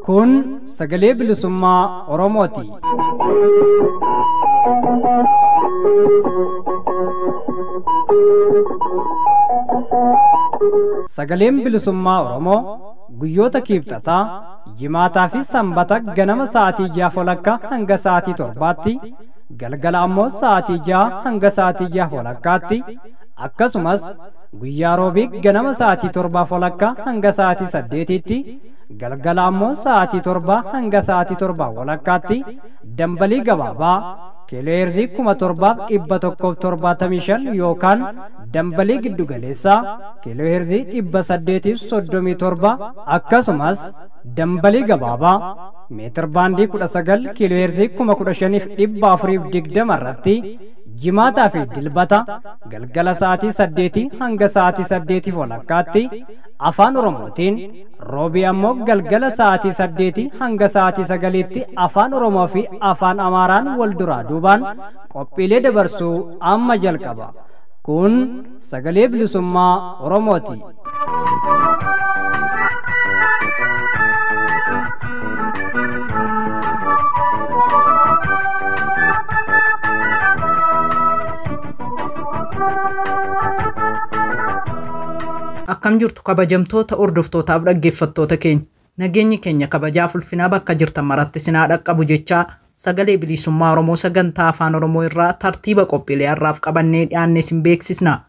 Kun sagalee bilisummaa Oromooti. Sagaleen bilisummaa Oromoo guyyoota kiibxataa, jimaataa fi sanbata ganama sa'aatii 6:30 hanga sa'aatii 7tti, galgala ammoo sa'aatii 6 hanga sa'aatii 6:30tti, akkasumas guyyaa roobii ganama sa'aatii 7:30 hanga sa'aatii 8tti, galgala ammoo sa'aatii 7 hanga sa'aatii 7:30tti dambalii gabaabaa kiilooheerzii 7175 yookaan dambalii giddugaleessaa kiilooheerzii 837, akkasumas dambalii gabaabaa meetir baandii 19 kiilooheerzii 15420 irratti jimaataa fi dilbata galgala sa'aatii 8 hanga sa'aatii 8:30tti afaan Oromootiin, roobii ammoo galgala sa'aatii 8 hanga sa'aatii 9tti afaan Oromoo fi afaan Amaaraan wal duraa duubaan qophiilee dabarsuu amma jalqaba. Kun sagalee bilisummaa Oromooti. Akkam jirtu kabajamtoota hordoftootaaf dhaggeeffattoota keenya. Nageenyi keenya kabajaaf ulfinaa bakka jirtan maratti sinaa dhaqqabu jechaa sagalee bilisummaa Oromoo sagantaa afaan Oromoo irraa tartiiba qophiilee har'aaf qabannee dhiyaanne isin beeksisna.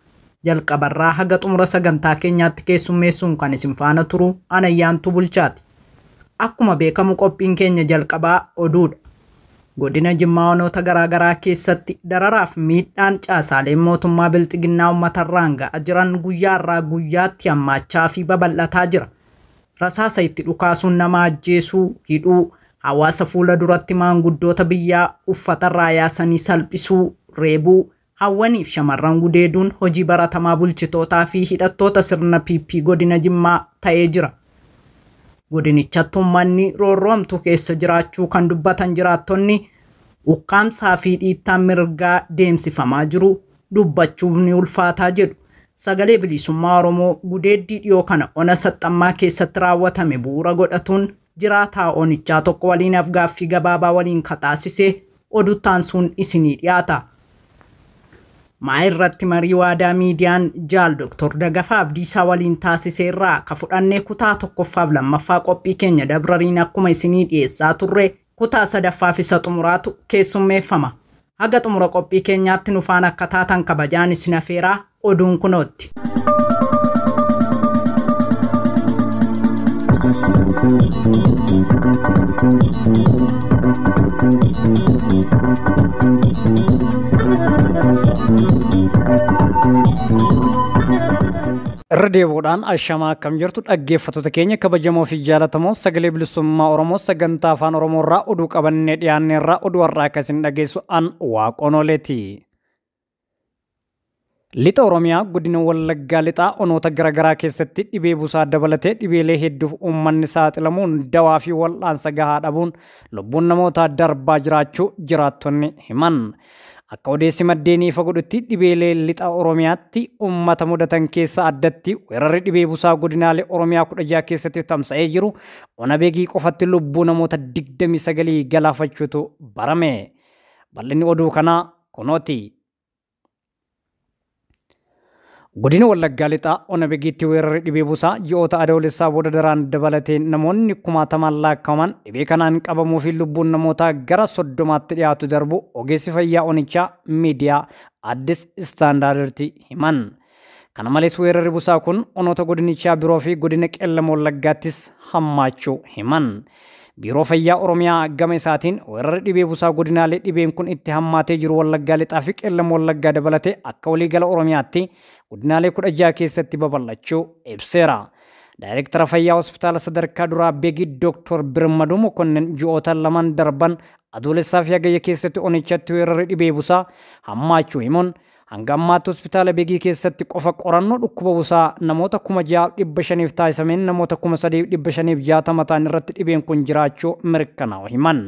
Jalqabarraa haga xumura sagantaa keenyaatti keessummeessuun kan isin faana turu Anayyaantuu Bulchaati. Akkuma beekamu qophiin keenya jalqabaa oduudha. Godina Jimmaa onoota garaagaraa keessatti dararaaf miidhaan caasaaleen mootummaa bilxiginnaa uummatarraan ga'aa jiran guyyaarraa guyyaatti hammaachaa fi babal'ataa jira. Rasaasa itti dhukaasuun nama ajjeesuu, hidhuu, hawaasa fuula duratti maanguddoota biyyaa uffatarraa yaasanii salphisuu, reebuu, hawwaniif shamarran gudeeduun hojii baratamaa bulchitootaa fi hidhattoota sirna PP godina Jimmaa ta'ee jira. Godinichatti uummanni roorroomtuu keessa jiraachuu kan dubbatan jiraattonni ukkaamsaa fi dhiittaan mirgaa deemsifamaa jiru dubbachuuf ni ulfaataa jedhu. Sagalee bilisummaa Oromoo gudeeddii dhiyoo kana ona saxxammaa keessatti raawwatame bu'uura godhatuun jiraataa onichaa tokko waliin afgaaffii gabaabaa waliin kataasise oduttaan sun isinii dhiyaata. Maa irratti marii waadaa miidiyaan jaal Dr. Dagafaa Abdiisaa waliin taasise irraa ka fudhannee kutaa 1ffaa fi 2ffaa qophii keenya dabrariin akkuma isinii dhiyeessaa turre kutaa 3ffaa fi isa xumuraatu keessummeeffama. Haga xumura qophii keenyaatti nu faana akka taatan kabajaan isin afeeraa oduun kunootti. Irra deebi'uudhaan ashamaa akkam jirtu dhaggeeffattoota keenya kabajamoo fi jaalatamoo sagalee bilisummaa Oromoo sagantaa afaan Oromoo irraa oduu qabannee dhiyaanne irraa oduu har'aa akka isin dhageessu an Waaqonoleeti. Lixa Oromiyaa godina Wallaggaa lixaa onoota garaagaraa keessatti dhibee busaa dabalatee dhibeelee hedduuf uummanni saaxilamuun dawaa fi wal'aansa gahaa dhabuun lubbuun namootaa darbaa jiraachuu jiraattonni himan. Akka odeessi maddeenii ifa godhutti dhibeelee lixa Oromiyaatti uummata mudatan keessa addatti weerarri dhibee busaa godinaalee Oromiyaa 16 keessatti tamsa'ee jiru ona beekii qofatti lubbuu namoota 29 galaafachuutu barame. Bal'inni oduu kanaa kunooti. Godina Wallaggaa lixaa ona beekiitti weerarri dhibee busaa ji'oota adoolessaa booda daraan dabalatee namoonni kumaatamaan lakkaa'aman dhibee kanaan qabamuu fi lubbuun namootaa gara 30tti dhiyaatu darbu ogeessi fayyaa onichaa miidiyaa Addis Istaandaarditti himan. Kana malees weerarri busaa kun onoota godinichaa biroo fi godina Qellem Wallaggaattis hammaachuu himan. Biiroo Fayyaa Oromiyaa gama isaatiin weerarri dhibee busaa godinaalee dhibeen kun itti hammaatee jiru Wallaggaa lixaa fi Qellem Wallaggaa dabalatee akka waliigala Oromiyaatti godinaalee 16 keessatti babal'achuu ibseera. Daayireektara Fayyaa Hospitaala Sadarkaa Duraa Beegii Dooktor Birmaduu Mokonnin ji'oota lamaan darban adoolessaa fi hagayya keessatti onichatti weerarri dhibee busaa hammaachuu himuun Hanga ammaatti hospitaala Begii keessatti qofa qorannoo dhukkuba busaa namoota 6,500 taasisameen namoota 3,560 ta'an irratti dhibeen kun jiraachuu mirkanaa'u himan.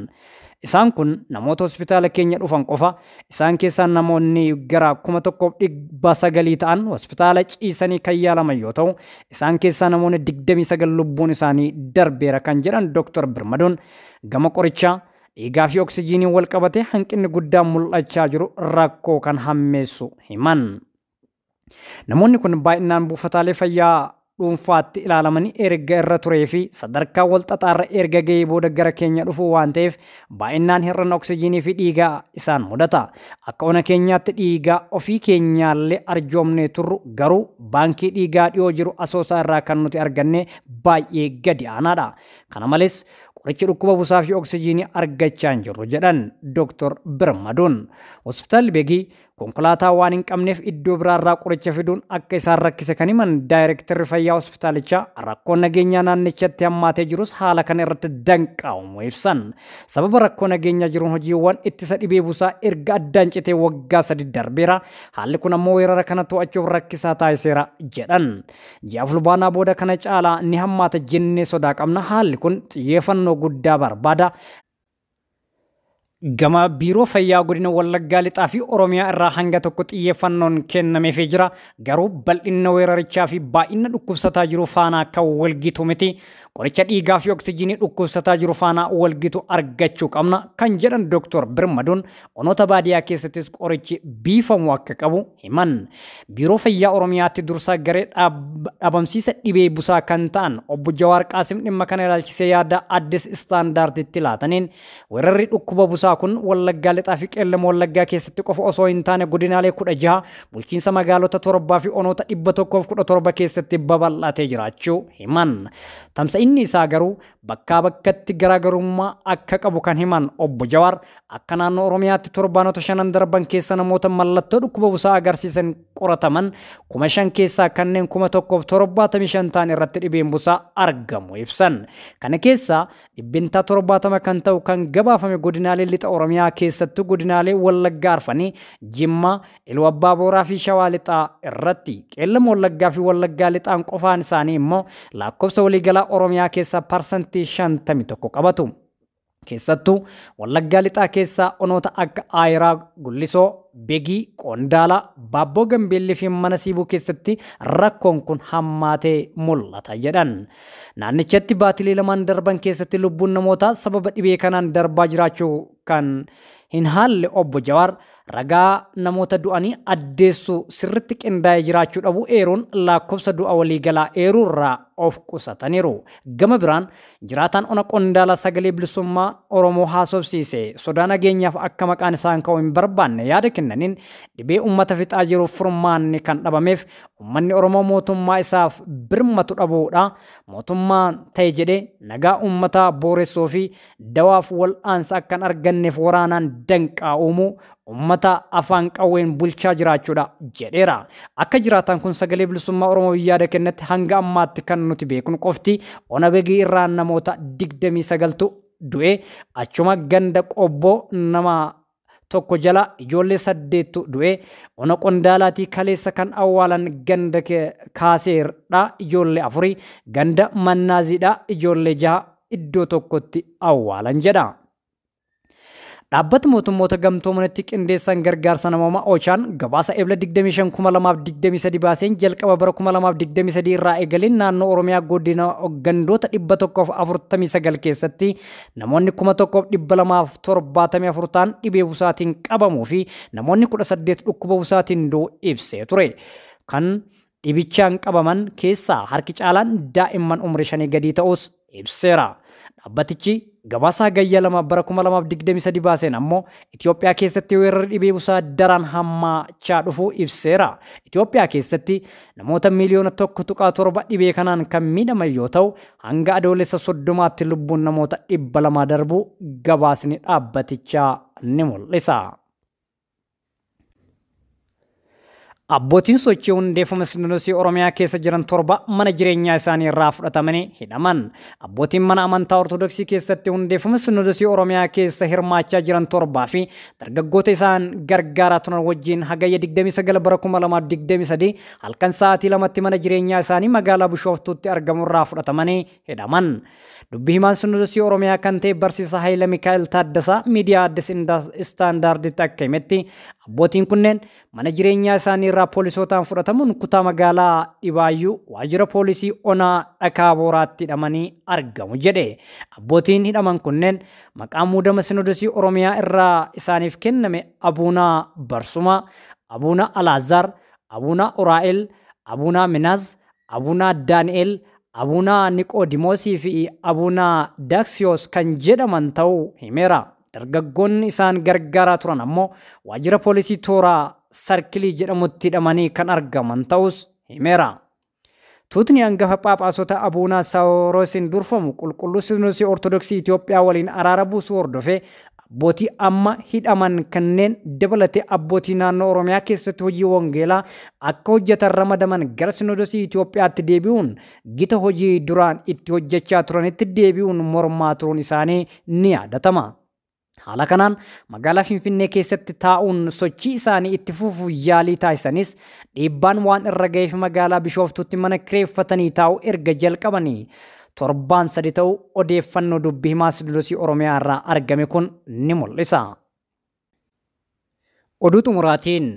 Isaan kun namoota hospitaala keenya dhufan qofa. Isaan keessaa namoonni gara 1,900 ta'an hospitaala ciisanii kan yaalaman yoo ta'u, isaan keessaa namoonni 29 lubbuun isaanii darbeera kan jedhan Dr. Birmaduun gama qorichaa dhiigaa fi oksijiiniin wal qabatee hanqinni guddaan mul'achaa jiru rakkoo kan hammeessu himan. Namoonni kun baay'inaan buufataalee fayyaa dhuunfaatti ilaalamanii erga irra turee fi sadarkaa wal xaxaarra erga ga'ee booda gara keenya dhufu waan ta'eef baay'inaan hir'ina oksijiinii fi dhiigaa isaan mudata. Akka ona keenyaatti dhiigaa ofii keenyaallee arjoomnee turru garuu baankii dhiigaa dhiyoo jiru Asoosaa irraa kan nuti arganne baay'ee gadi aanaadha. Kana malees qorichi dhukkuba busaa fi oksijiinii argachaa hin jirru jedhan Dr. Birmaduun. Hospitaalli Begii konkolaataa waan hin qabneef iddoo biraarraa qoricha fiduun akka isaan rakkise kan himan daayirektarri fayyaa hospitaalichaa rakkoon nageenyaa naannichatti hammaatee jirus haala kana irratti danqa'umu ibsan. Sababa rakkoo nageenyaa jiruun hojiiwwan ittisa dhibee busaa erga addaan citee waggaa 3 darbeera. Haalli kun ammoo weerara kana to'achuuf rakkisaa taasiseera jedhan. Ji'a Fulbaanaa booda kana caalaa ni hammaata jennee sodaa qabna. Haalli kun xiyyeeffannoo guddaa barbaada. Gama biiroo fayyaa godina Wallaggaa Lixaa fi Oromiyaa irraa hanga tokko xiyyeeffannoon kennameefii jira. Garuu bal'inna weerarichaa fi baay'ina dhukkubsataa jiru faana kan walgitu miti. Qoricha dhiigaa fi oksijiinii dhukkubsataa jiru faana walgitu argachuu qabna kan jedhan Dr. Birmaduun onoota baadiyyaa keessattis qorichi biifamu akka qabu himan. Biiroo fayyaa Oromiyaatti dursaa garee dhabamsiisa dhibee busaa kan ta'an obbo Jawaar Qaasim dhimma kana ilaalchisee yaada Addis Istaandaarditti laataniin weerarri dhukkuba busaa kun Wallaggaa Lixaa fi Qeellama Wallaggaa keessatti qofa osoo hin taane godinaalee 16 bulchiinsa magaalota 7 fi onoota 117 keessatti babal'atee jiraachuu himan. Tamsa'inni isaa garuu bakkaa bakkatti garaagarummaa akka qabu kan himan obbo Jawaar akka naannoo Oromiyaatti torbaanota 5 darban keessa namoota mallattoo dhukkuba busaa agarsiisan qorataman 5,000 keessaa kanneen 1,075 ta'an irratti dhibeen busaa argamu ibsan. Kana keessaa 70% kan ta'u kan gabaafame godinaalee lixa Oromiyaa keessattuu godinaalee Wallaggaa arfanii Jimmaa, Iluu Abbaa Booraa fi Shawaa Lixaa irratti. Qeellama Wallaggaa fi Wallaggaa Lixaan qofaan isaanii immoo lakkoofsa waliigalaa Oromiyaa keessaa 51% qabatu. Keessattuu Wallaggaa Lixaa keessaa onoota akka Aayiraa, Gullisoo, Begii, Qondaalaa, Baabboo Gambeellii fi Mana Siibuu keessatti rakkoon kun hammaatee mul'ata jedhan. Naannichatti baatilee 2 darban keessatti lubbuun namootaa sababa dhibee kanaan darbaa jiraachuu kan hin haalle obbo Jawaar ragaa namoota du'anii addeessuu sirriitti qindaa'ee jiraachuu dhabu eeruun lakkoofsa du'a waliigalaa eeruurraa of qusataniiru. Gama biraan jiraataan ona Qondaalaa sagalee bilisummaa Oromoo haasofsiise sodaa nageenyaaf akka maqaan isaan ka'u hin barbaanne yaada kennaniin dhibee uummata fixaa jiru furmaanni kan dhabameef uummanni Oromoo mootummaa isaaf birmatu dhabuudha. Mootummaan ta'e jedhee nagaa uummataa booressuu fi dawaaf wal'aansa akka hin arganneef waraanaan danqaa uumuu uummata afaan qawween bulchaa jiraachuudha jedheera. Akka jiraataan kun sagalee bilisummaa Oromoo yaada kennetti hanga ammaatti kan nuti beeknu qofti ona Begii irraa namoota 29tu du'e, achuma ganda Qobboo nama tokko jala ijoollee 8tu du'e, ona Qondaalaatii kaleessa kan awwaalan ganda Kaaseerdha ijoollee 4, ganda Mannaaziidha ijoollee 6 iddoo tokkotti awwaalan jedha. Dhaabbata mootummoota gamtoomanitti qindeessan gargaarsa namoomaa Oochaan gabaasa Ebla 25 2023 baaseen jalqaba bara 2023 irraa eegaleen naannoo Oromiyaa godina gandoota 149 keessatti namoonni 1274 ta'an dhibee busaatiin qabamuu fi namoonni 18 dhukkuba busaatiin du'uu ibsee ture. Kan dhibichaan qabaman keessaa harki caalaan daa'imman umrii 5 gadii ta'us ibseera. Dhaabbatichi gabaasa gayya 2 bara 2023 baaseen ammoo Itoophiyaa keessatti weerarri dhibee busaa daran hammaachaa dhufuu ibseera. Itoophiyaa keessatti namoota miliyoona 1.7 dhibee kanaan kan miidhaman yoo ta'u hanga adoolessa 30tti lubbuun namoota 200 darbuu gabaasni dhaabbatichaa ni mul'isa. Abbootiin sochii hundeeffama Sinodosii Oromiyaa keessa jiran 7 mana jireenyaa isaanii irraa fudhatamanii hidhaman. Abbootiin mana amantaa Ortodoksii keessatti hundeeffama Sinodosii Oromiyaa keessa hirmaachaa jiran 7 fi dargaggoota isaan gargaaraa turan wajjin hagayya 29 bara 2023 halkan sa'aatii 2tti mana jireenyaa isaanii magaalaa Bishooftuutti argamu irraa fudhatamanii hidhaman. Dubbii himaan Sinodosii Oromiyaa kan ta'e barsiisaa Hayila Mikaa'el Taaddasaa miidiyaa Addis Istaandaarditti akka himetti abbootiin kunneen mana jireenyaa isaanii irraa poolisootaan fudhatamuun kutaa magaalaa Dhibaayyuu waajjira poolisii Onaa Dhakaa Booraatti hidhamanii argamu jedhe. Abbootiin hidhaman kunneen maqaa muudama Sinodosii Oromiyaa irraa isaaniif kenname Abuunaa Barsumaa, Abuunaa Alaazaar, Abuunaa Uraa'el, Abuunaa Minaaz, Abuunaa Daani'el, Abuunaa Niqoodimoosii fi Abuunaa Daaksiyoos kan jedhaman ta'uu himeera. Dargaggoonni isaan gargaaraa turan ammoo waajjira poolisii Tooraa Sarkilii jedhamutti hidhamanii kan argaman ta'us himeera. Tuutni hangafa Phaaphaasota Abuunaa Saawuroosiin durfamu qulqulluu Sinodosii Ortodoksii Itoophiyaa waliin araara buusuu hordofee abbootii amma hidhaman kanneen dabalatee abbootii naannoo Oromiyaa keessatti hojii wangeelaa akka hojjetan ramadaman gara Sinodosii Itoophiyaatti deebi'uun gita hojii duraan itti hojjechaa turanitti deebi'uun mormaa turuun isaanii ni yaadatama. Haala kanaan magaalaa Finfinnee keessatti taa'uun sochii isaanii itti fufuuf yaalii taasisanis dhiibbaan waan irra ga'eef magaalaa Bishooftuutti mana kireeffatanii taa'uu erga jalqabanii torbaan 3 ta'uu odeeffannoo dubbii himaa Sinodosii Oromiyaa irraa argame kun ni mul'isa. Oduu xumuraatiin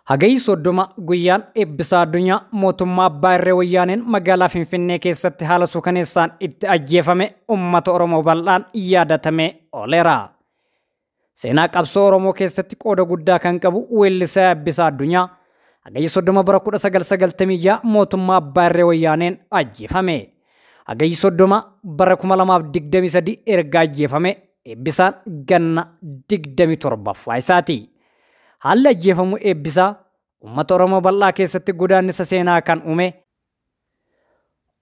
Hagayyi 30 guyyaan eebbisaa addunyaa mootummaa Abbaa Irree Wayyaaneen magaalaa Finfinnee keessatti haala suukaneessaan itti ajjeefame uummata Oromoo bal'aan yaadatamee ooleera. Seenaa qabsoo Oromoo keessatti qooda guddaa kan qabu weellisaa Eebbisaa Addunyaa Hagayyi 30 bara 1996 mootummaa Abbaa Irree Wayyaaneen ajjeefame. Hagayyi 30 bara 2023 erga ajjeefame Eebbisaan ganna 27ffaa isaati. Haalli ajjeefamuu Eebbisaa uummata Oromoo bal'aa keessatti godaannisa seenaa kan uume.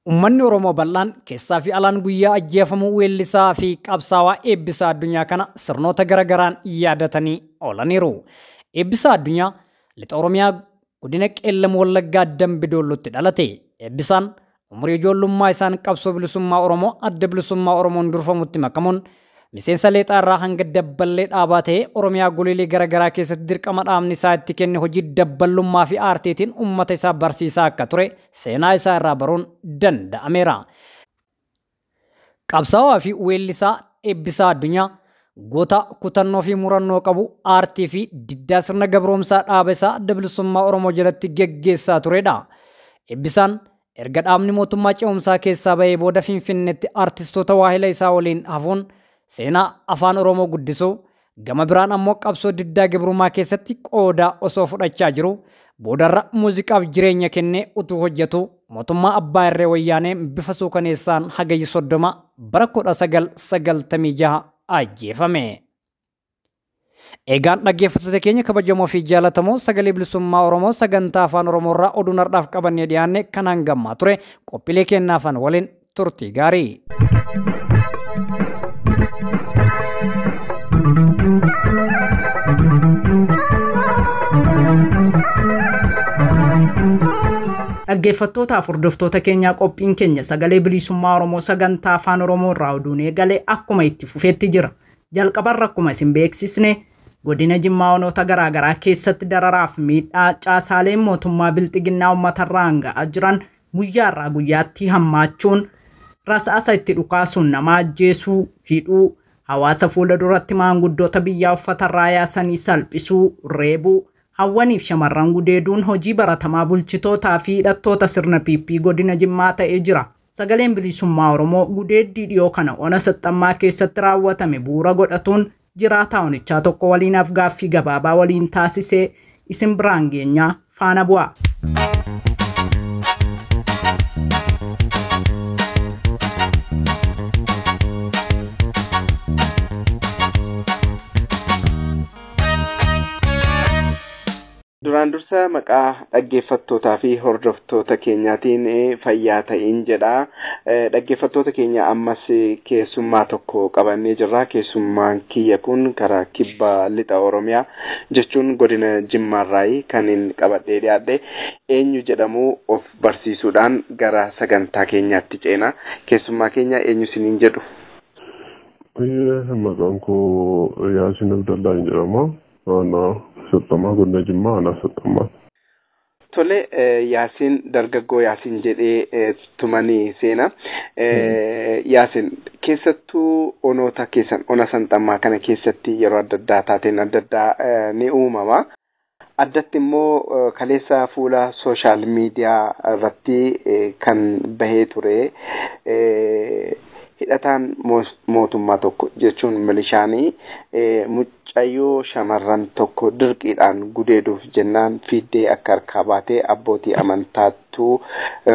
Uummanni Oromoo bal'aan keessaa fi alaan guyyaa ajjeefamuu weellisaa fi qabsaawaa Eebbisaa Addunyaa kana sirnoota garagaraan yaadatanii oolaniiru. Eebbisaa Addunyaa lixa Oromiyaa godina Qeellam Wallaggaa Dambi Doollotti dhalate. Eebbisaan umurii ijoollummaa isaan qabsoo bilisummaa Oromoo adda bilisummaa Oromoon durfamutti makamuun miseensa leexaa irraa hanga dabballee dhaabaa ta'ee Oromiyaa goleelee garaagaraa keessatti dirqama dhaabni isaa itti kenne hojii dabballummaa fi aartiitiin uummata isaa barsiisaa akka ture seenaa isaa irraa baruun danda'ameera. Qabsaawaa fi weellisaa Eebbisaa Addunyaa goota kutannoo fi murannoo qabu aartii fi diddaa sirna gabroomsaa dhaaba isaa adda bilisummaa Oromoo jalatti geggeessaa turedha. Eebbisaan erga dhaabni mootummaa ce'umsaa keessaa bahee booda Finfinneetti aartistoota waahila isaa waliin hafuun seenaa afaan Oromoo guddisuu gama biraan ammoo qabsoo diddaa gabrummaa keessatti qooda osoo fudhachaa jiru boodarra muuziqaaf jireenya kennee utuu hojjetu mootummaa Abbaa Irree Wayyaanee bifa suukaneessaan Hagayyi 30 bara 1996 ajjeefame. Eegaan dhaggeeffattoota keenya kabajamoo fi jaallatamoo sagalee bilisummaa Oromoo sagantaa afaan Oromoo irraa oduun har'aaf qabannee dhiyaanne kan hangammaa ture qophiilee kennaafan waliin turtii gaarii. Dhaggeeffattootaaf hordoftoota keenyaa qophiin keenya sagalee bilisummaa Oromoo sagantaa afaan Oromoo irraa oduun eegalee akkuma itti fufeetti jira. Jalqabarra akkuma isin beeksisne godina Jimmaa onoota garaagaraa keessatti dararaaf miidhaa caasaaleen mootummaa bilxiginnaa uummatarraa hanga'aa jiran guyyaarraa guyyaatti hammaachuun rasaasa itti dhukaasuun nama ajjeesuu, hidhuu, hawaasa fuula duratti maanguddoota biyyaa uffatarraa yaasanii salphisuu, reebuu, hawwaniif shamarran gudeeduun hojii baratamaa bulchitootaa fi hidhattoota sirna PP godina Jimmaa ta'ee jira. Sagaleen bilisummaa Oromoo gudeeddii dhiyoo kana ona saxxammaa keessatti raawwatame bu'uura godhatuun jiraataa onichaa tokko waliin afgaaffii gabaabaa waliin taasisee isin biraan geenyaa faana bu'aa. Duraan dursa maqaa dhaggeeffattootaa fi hordoftoota keenyaatiin fayyaa ta'iin jedha. Dhaggeeffattoota keenya ammas keessummaa tokko qabannee jirra. Keessummaan kiyya kun karaa kibba lixa Oromiyaa jechuun godina Jimmaarraayi kan hin qabadhee dhiyaadhe eenyu jedhamu of barsiisuudhaan gara sagantaa keenyaatti ceena. Keessummaa keenya eenyu isiniin jedhu? Maqaan koo Yaasin Abdallaa jedhama. Aanaa Saxxamaa godina Jimmaa aanaa Saxxamaa. Tole, Yaasiin, dargaggoo Yaasiin jedhee tumanii seena. Yaasiin, keessattuu onoota keessan ona Sanxammaa kana keessatti yeroo adda addaa taateen adda addaa ni uumama. Addatti immoo kaleessa fuula sooshaal miidiyaa irratti kan bahee ture hidhataan mootummaa tokko jechuun milishaanii mucayyoo shamarran tokko dirqiidhaan gudeeduuf jennaan fiiddee akka harkaa baatee abbootii amantaattuu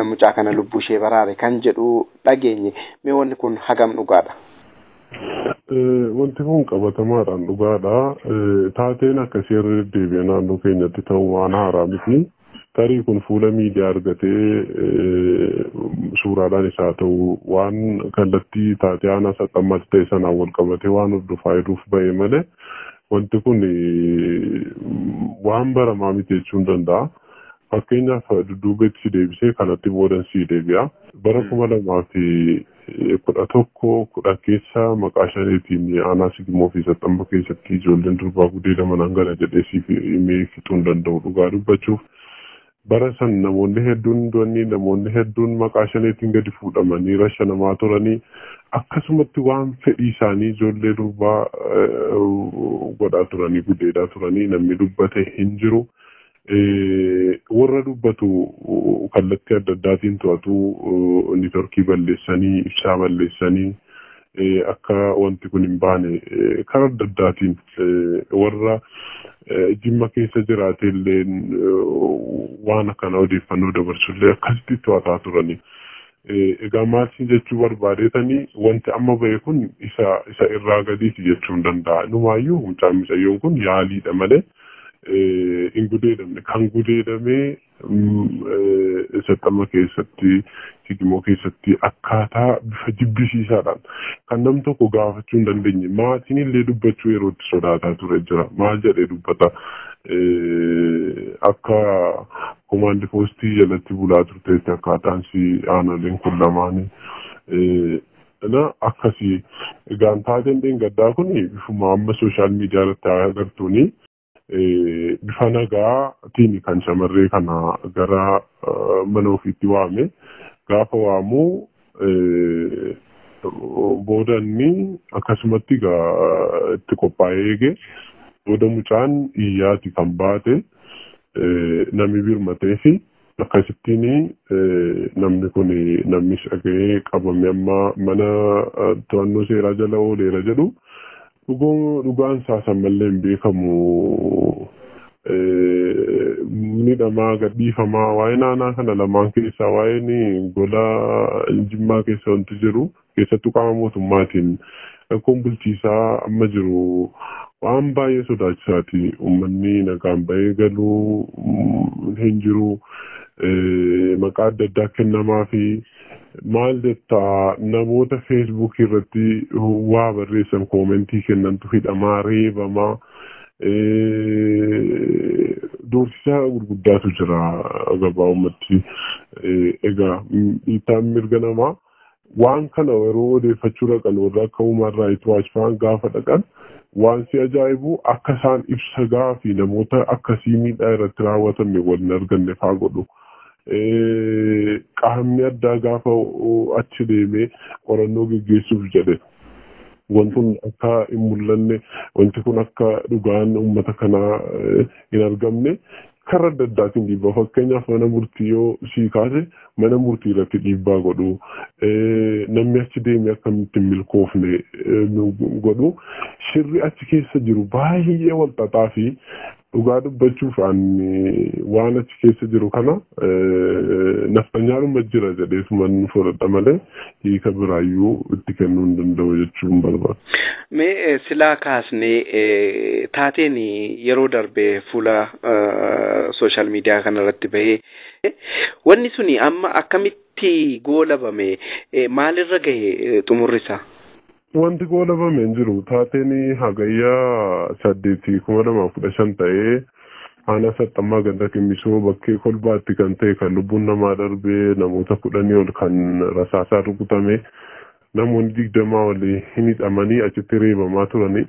mucaa kana lubbuu ishee baraare kan jedhu dhageenye. Mee wanni kun hagam dhugaadha? Wanti kun qabatamaadhaan dhugaadha. Taateen akkasii irra deddeebi'ee naannoo keenyatti ta'u waan haaraa miti. Tarii kun fuula miidiyaa argatee suuraadhaan isaa ta'u waan kallattii taatee aanaa Saxxammaatti ta'e sanaan wal qabatee waan hordofaa jiruuf ba'e malee wanti kun waan baramaa miti jechuun danda'a. Fakkeenyaaf, dudduubeetti si deebisee kanatti boodan si deebi'a. Bara 2011 10 keessa maqaa shaneetiin aanaa Sigimoo fi Saxxamma keessatti ijoolleen durbaa gudeedaman hangana jedhee siif himee fixuu hin danda'u dhugaa dubbachuuf. Bara san namoonni hedduun du'anii, namoonni hedduun maqaa shaneetiin gadi fuudhamanii rashanamaa turanii, akkasumatti waan fedhii isaanii ijoollee durbaa godhaa turanii, gudeedaa turanii, namni dubbate hin jiru. Warra dubbatu kallattii adda addaatiin to'atu, niitoorkii balleessanii, ibsaa balleessanii, akka wanti kun hin baane karaa adda addaatiin warra Jimma keessa jiraate illee waan akkana odeeffannoo dabarsu illee akkasitti to'ataa turani. Egaa maal jechuu barbaadeetanii, wanti amma bahe kun isa irraa gadiiti jechuu hin danda'a. Inumaayyuu mucaan mucayyoon kun yaaliidha malee hin gudeedamne. Kan gudeedamee Saxxama keessatti, Sigimoo keessatti akkaataa bifa jibbisiisaadhaan kan nam tokko gaafachuu hin dandeenye, maatiin illee dubbachuu yeroo itti sodaataa ture jira. Maal jedhee dubbata? Akka komaandi poostii jalatti bulaa turteetti akkaataan si aanoleen kun lamaanii. Na akkasii egaan taateen dheengaddaa kun bifuma amma sooshaal miidiyaa irratti agartuuni bifa nagaatiin kan shamarree kana gara mana ofiitti waame. Gaafa waamuu booda inni akkasumatti itti qophaa'ee eege, booda mucaan iyyaati kan baate, namni birmatee fi akkasittiin namni kun namni dhaga'ee qabame amma mana to'annoo seeraa jala ooleera jedhu. Dhugaan isaa san mallee hin beekamu. Ni gadhiifamaa waa'ee naannaa kana lamaan keessaa waa'een gola Jimmaa keessa wanti jiru, keessattuu qaama mootummaatiin rakkoon bulchiisaa amma jiru waan baay'ee sodaachisaati. Uummanni nagaan bahee galuu hin jiru. Maqaa adda addaa kennamaa fi maal jettaa, namoota Feesbuukii irratti waa barreessan, koomentii kennantu hidhamaa, reebamaa, doorsisa gurguddaatu jira gabaabumatti. Egaa dhiittaan mirga namaa waan kana yeroo odeeffachuu dhaqan warra akka Human Rights Watch fa'aan gaafa dhaqan, waan si ajaa'ibu akka isaan ibsa gaafii namoota akkasii miidhaa irratti raawwatame wal hin arganne fa'aa godhu. Qaamni addaa gaafa achi deemee qorannoo geggeessuuf jedhe wanti kun akka hin mul'anne, wanti kun akka dhugaan uummata kanaa hin argamne karaa adda addaatiin dhiibbaa. Fakkeenyaaf, mana murtii yoo sii kaase, mana murtii irratti dhiibbaa godhu, namni achi deemee akkamitti hin milkoofne godhu. Shirri achi keessa jiru baay'ee wal xaxaa fi Dhugaa dubbachuuf ani waan achi keessa jiru kana naftanyaadhuma jira jedheetuman fudhadha malee hiika biraayyuu itti kennuu hin danda'u jechuun barbaada. Mee silaa kaasnee taateen yeroo darbe fuula sooshaal miidiyaa kanarratti bahee wanni suni amma akkamitti goolabame, maalirra gahe xumurri isaa? Wanti goolabame hin jiru. Taateen Hagayyaa 8, 2015 ta'ee aanaa Saxxammaa ganda Qimmisoo bakkee Kolbaatti kan ta'e, kan lubbuun namaa darbee, namoota 10 ol kan rasaasaan rukutame, namoonni 20 ol hin hidhamanii achitti reebamaa turani.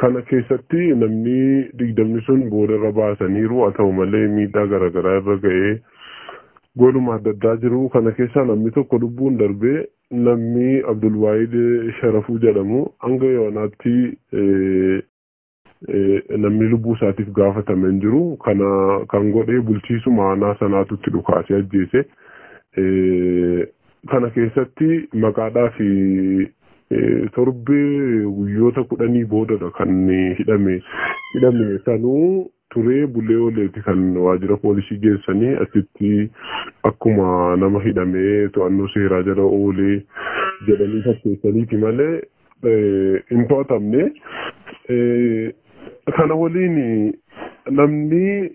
Kana keessatti namni 20 sun boodarra baasaniiru. Haa ta'u malee miidhaa garaagaraa irra ga'ee goluma adda addaa jiru. Kana keessaa namni tokko lubbuun darbee, namni Abdulwaahid Sharafuu jedhamu, hanga yoonaatti namni lubbuu isaatiif gaafatame hin jiru. Kana kan godhee bulchiisuma aanaa sanaatu itti dhukaasee ajjeese. Kana keessatti maqaadhaa fi torbee guyyoota 10 boodadha kan hidhame. Hidhame sanuu turee bulee ooleeti kan waajjira poolisii geessanii achitti akkuma nama hidhamee to'annoo seeraa jala oolee jedhanii fakkeessaniiti malee hin to'atamne. Kana waliin namni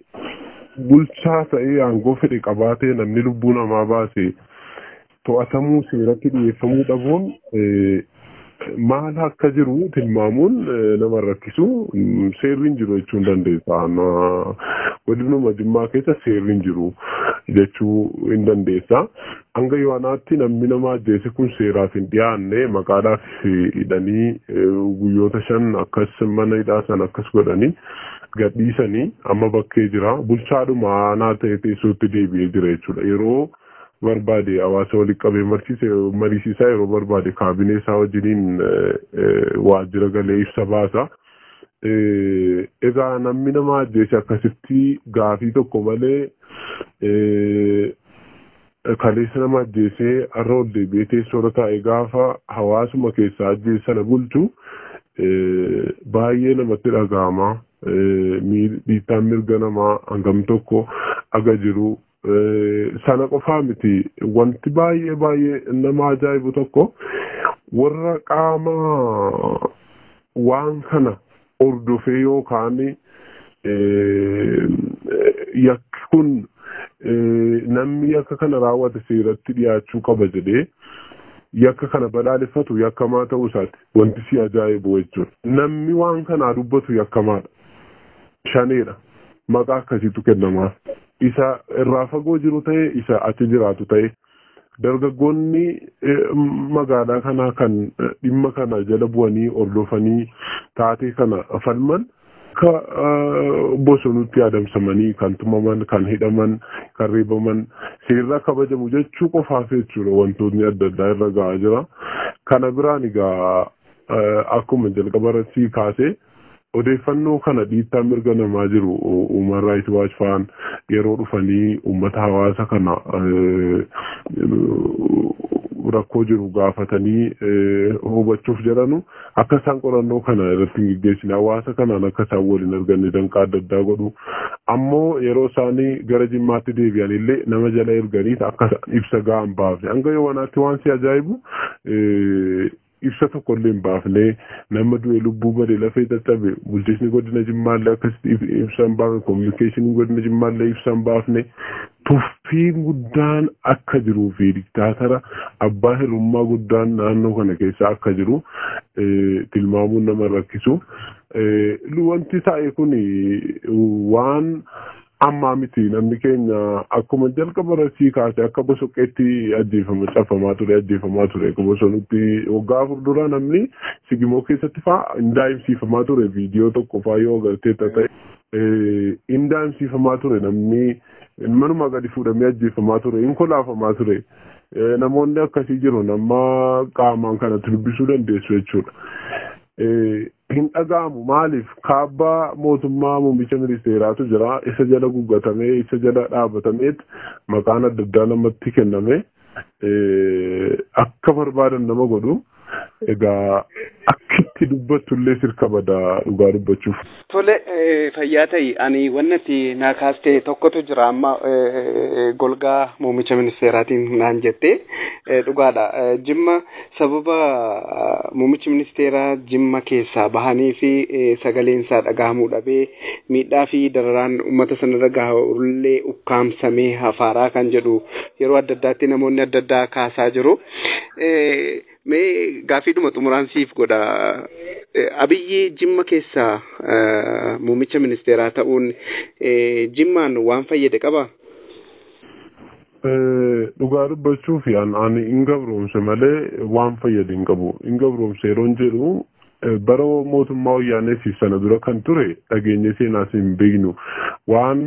bulchaa ta'ee aangoo fedhe qabaatee namni lubbuu namaa baase to'atamuu, seeratti dhiyeeffamuu dhabuun maal akka jiru tilmaamuun nama rakkisu. Seerri hin jiru jechuu hin dandeessa. Godinuma Jimmaa keessa seerri hin jiru jechuu hin dandeessa. Hanga yoonaatti namni nama ajjeese kun seeraaf hin dhiyaanne. Maqaadhaaf hidhanii guyyoota 5 akkas mana hidhaa sana akkas godhanii gadhiisanii amma bakkee jira. Bulchaadhuma aanaa ta'e teessootti deebi'ee jira jechuudha. Yeroo barbaade hawaasa walitti qabee mariisisaa, yeroo barbaade kaabinee isaa wajjiniin waajjira galee ibsa baasa. Egaa namni nama ajjeese akkasitti gaafii tokko malee kaleessa nama ajjeesee har'a ol deebi'ee teessoorra taa'ee gaafa hawaasuma keessaa ajjeese sana bulchu baay'ee namatti dhaga'ama. Dhiittaan mirga namaa hangam tokko aga jiru. Sana qofaa miti, wanti baay'ee baay'ee nama ajaa'ibu tokko warra qaama waan kana hordofee yookaan yakki kun namni yakka kana raawwate seeratti dhiyaachuu qaba jedhee yakka kana balaaleffatu yakkamaa ta'uu isaati wanti si ajaa'ibu jechuudha. Namni waan kanaa dubbatu yakkamaadha. Shaneedha. Maqaa akkasiitu kennamaaf. Isa irraa fagoo jiru ta'e, isa achi jiraatu ta'e, dargaggoonni magaalaa kanaa kan dhimma kana jala bu'anii hordofanii taatee kana falman akka bosonutti adamsamanii kan tumaman, kan hidhaman, kan reebaman, seerri kabajamu jechuu qofaaf jechuudha wantoonni adda addaa irra ga'aa jira. Kana biraan egaa akkuma jalqaba irratti kaasee odeeffannoo kana dhiittaa mirga namaa jiru Human Rights Watch fa'aan yeroo dhufanii uummata hawaasa kana rakkoo jiru gaafatanii hubachuuf jedhanu akka isaan qorannoo kana irratti hin geggeessine, hawaasa kanaan akka isaan waliin arganne danqaa adda addaa godhu. Ammoo yeroo isaanii gara Jimmaatti deebi'an illee nama jala erganii akka ibsa ga'aa hin baafne. Hanga yoowwanaatti waan si ajaa'ibu ibsa tokko illee hin baafne. Nama du'e, lubbuu bade, lafee caccabe, bulchiinsi godina Jimmaallee akkasitti ibsa hin baafne, kominikeeshiniin godina Jimmaallee ibsa hin baafne. Tuffiin guddaan akka jiruu fi diktaatara abbaa hirrummaa guddaan naannoo kana keessa akka jiru tilmaamuun nama rakkisu. Wanti ta'e kun waan ammaa miti. Namni keenya akkuma jalqaba rasii kaase akka bosoqqeetti ajjeefama, cafamaa ture, ajjeefamaa ture akka bosonutti. Waggaa 4 dura namni Sigimoo keessatti faa hin daa'imsiifamaa ture. Viidiyoo tokko faa yoo agartee ta'e hin daa'imsiifamaa ture. Namni manuma gadi fuudhamee ajjeefamaa ture, hin kolaafamaa ture. Namoonni akkasii jiru, nama qaamaan kanatti dubbisuu dandeessu jechuudha. Hin dhaga'amu. Maaliif? Kaabbaa mootummaa muummicha ministeeraatu jira. Isa jala guggatamee, isa jala dhaabatameet maqaan adda addaa namatti kenname akka barbaadan nama godhu. Egaa akkitti dubbattullee sirka badaa dhugaa dubbachuuf. Tole, fayyaa ta'i. Ani wannati naa kaaste tokkotu jira amma, golgaa muummicha ministeeraatiin naan jette, dhugaadha. Jimma sababa muummichi ministeeraa Jimma keessaa bahanii fi sagaleen isaa dhagahamuu dhabee miidhaa fi dararaan uummata sanarra gahullee ukkaamsamee hafaaraa kan jedhu yeroo adda addaatti namoonni adda addaa kaasaa jiru. Mee gaaffiidhuma xumuraan siif godha. Abiyyi Jimma keessaa muummicha ministeeraa ta'uun Jimmaan waan fayyade qabaa? Dhugaa dubbachuuf ani hin gabroomse malee waan fayyade hin qabu. Hin gabroomse yeroon jedhu, bara mootummaa Wayyaaneetiif sana dura kan ture dhageenye seenaas hin beeknu. Waan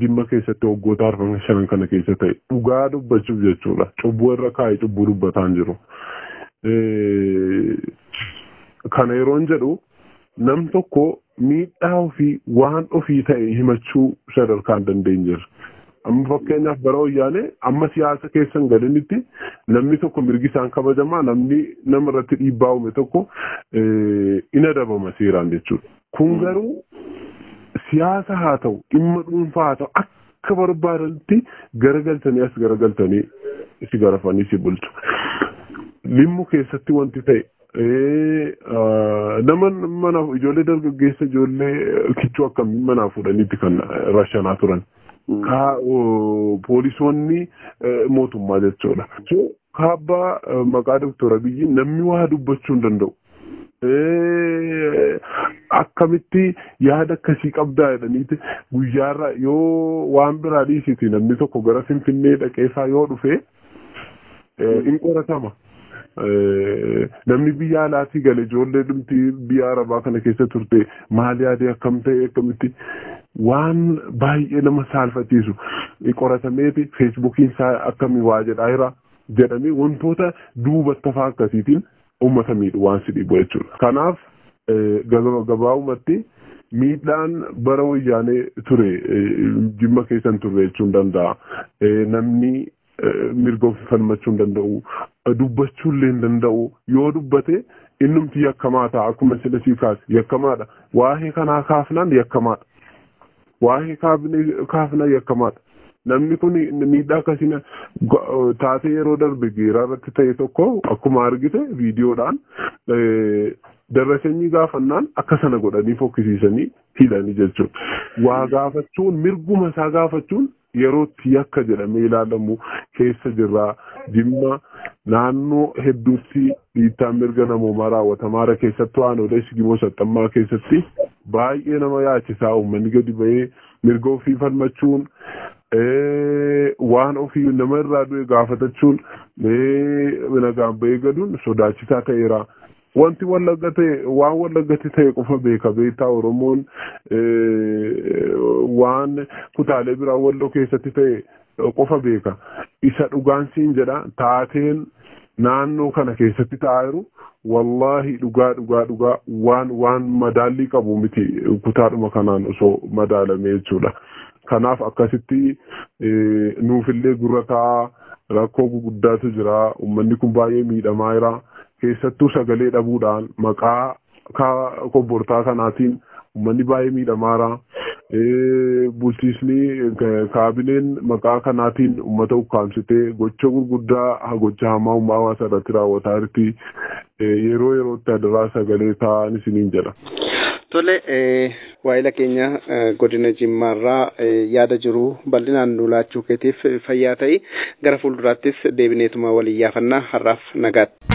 Jimma keessatti waggoota arfan shanan kana keessa ta'e dhugaa dubbachuuf jechuudha. Cubbuu irra kaa'ee cubbuu dubbataa hin jiru. Kana yeroon jedhu, nam tokko miidhaa ofii waan ofii ta'e himachuu sadarkaa hin dandeenyeerra. Amma fakkeenyaaf bara Wayyaanee amma siyaasa keessa hin galinitti namni tokko mirgi isaan kabajamaa, namni nama irratti dhiibbaa uume tokko in adabama seeraan jechuudha. Kun garuu siyaasa haa ta'u, dhimma dhuunfaa haa ta'u, akka barbaadanitti garagaltanii as garagaltanii si garafanii si bulchu. Limmu keessatti wanti ta'e, nama mana ijoollee dargaggeessa, ijoollee kichuu akkamiin manaa fuudhaniitti kan rashanaa turan. Poolisoonni mootummaa jechuudha. Kaabbaa maqaa Doktor Abiyyi namni waa dubbachuu hin danda'u. Akkamitti yaada akkasii qabdaa jedhaniiti guyyaarra yoo waan biraa dhiisiti, namni tokko gara Finfinnee dhaqeefaa yoo dhufe in qoratama. Namni biyya alaatii gale, ijoollee dhumti biyya arabaa kana keessa turte maal yaadee, akkam ta'e, akkamitti, waan baay'ee nama saalfachiisu qoratameeti, Feesbuukiin isaa akkamii waa jedhaa jira jedhamee, wantoota duubatti hafaa akkasiitiin uummata miidhu waan si dhibu jechuudha. Kanaaf gabaabumatti miidhaan bara Wayyaanee ture Jimma keessan turre jechuun danda'a. Namni mirga ofii falmachuu hin danda'u, dubbachuu illee hin danda'u. Yoo dubbate innumti yakkamaa ta'a, akkuma sila sii kaase yakkamaadha. Waa'ee kanaa kaafnaan yakkamaadha. Waa'ee kaafnaan yakkamaadha. Namni kun miidhaa akkasiin taatee yeroo darbe Geeraa irratti ta'e tokko akkuma argite viidiyoodhaan darrasanyii gaafannaan akka sana godhanii fokkisiisanii hidhanii jechuudha. Waa gaafachuun, mirguma isaa gaafachuun yerootti yakka jedhamee ilaalamu keessa jirra. Jimma naannoo hedduutti dhiittaan mirga namoomaa raawwatamaara, keessattuu aanolee Sigimoo Saxxammaa keessatti baay'ee nama yaachisaa. Uummanni gadi ba'ee mirga ofii falmachuun, waan ofii nama irraa du'e gaafatachuun, nagaan ba'ee galuun sodaachisaa ta'eera. Wanti Wallagga ta'e, waan Wallaggatti ta'e qofa beeka beektaa. Oromoon waan kutaalee biraa Walloo keessatti ta'e qofa beeka. Isa dhugaan siin jedha, taateen naannoo kana keessatti ta'aa jiru wallaahi dhugaa dhugaa dhugaa waan madaallii qabu miti, kutaadhuma kanaan osoo madaalame jechuudha. Kanaaf akkasitti nuufillee gurra taa'aa, rakkoo guguddaatu jira. Uummanni kun baay'ee miidhamaa jira. Keessattuu sagalee dhabuudhaan maqaa kobbortaa kanaatiin uummanni baay'ee miidhamaara. Bulchiisni kaabineen maqaa kanaatiin uummata ukkaamsitee gocha gurguddaa, gocha hamaa uummata hawaasa irratti raawwataa jirti. Yeroo yerootti adaraa sagalee ta'an isiniin jedha. Tole, waa'ila keenya godina Jimmaarraa yaada jiru bal'inaan nu laachuu keetiif fayyaa ta'i. Gara fuulduraattis deebineetuma waliin yaafannaa, har'aaf nagaatti.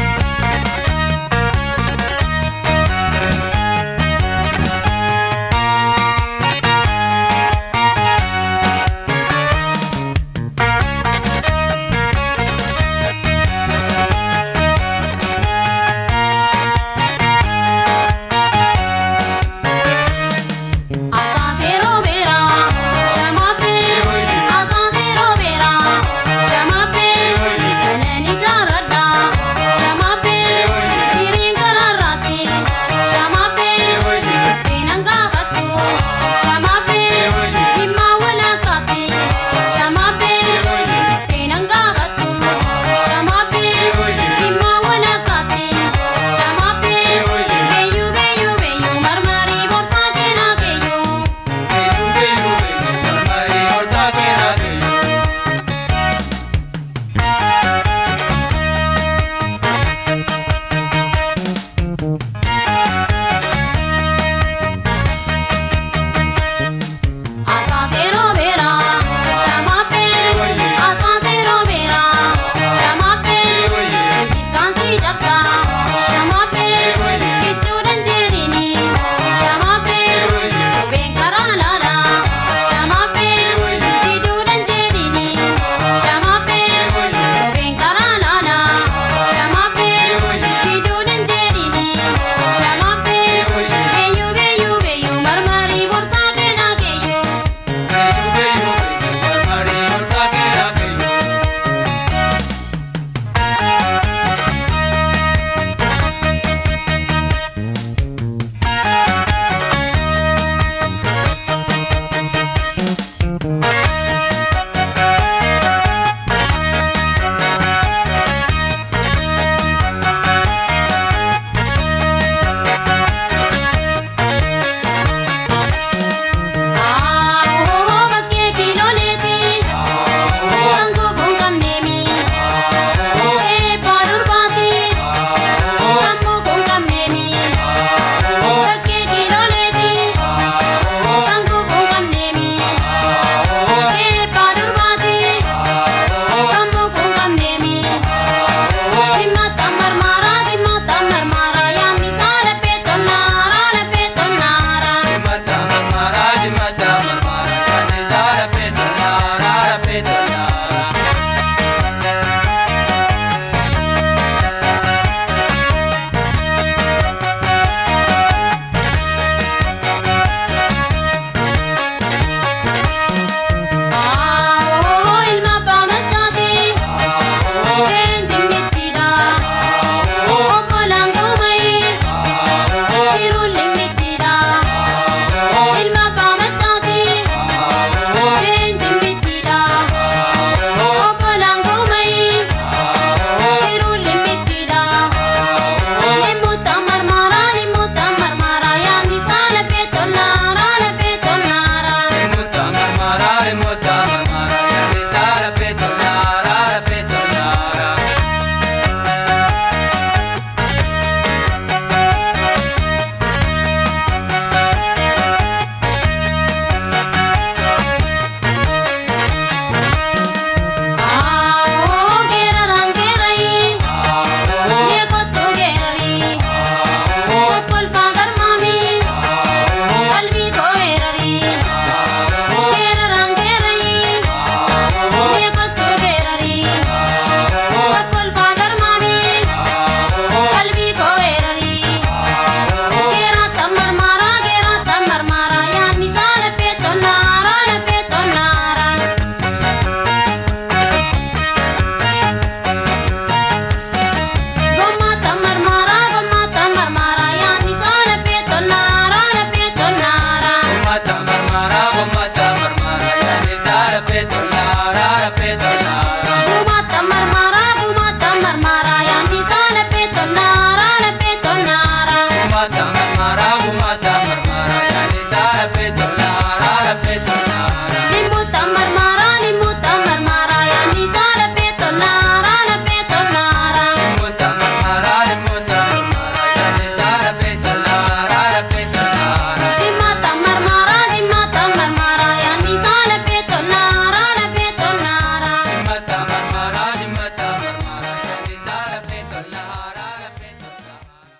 Shama.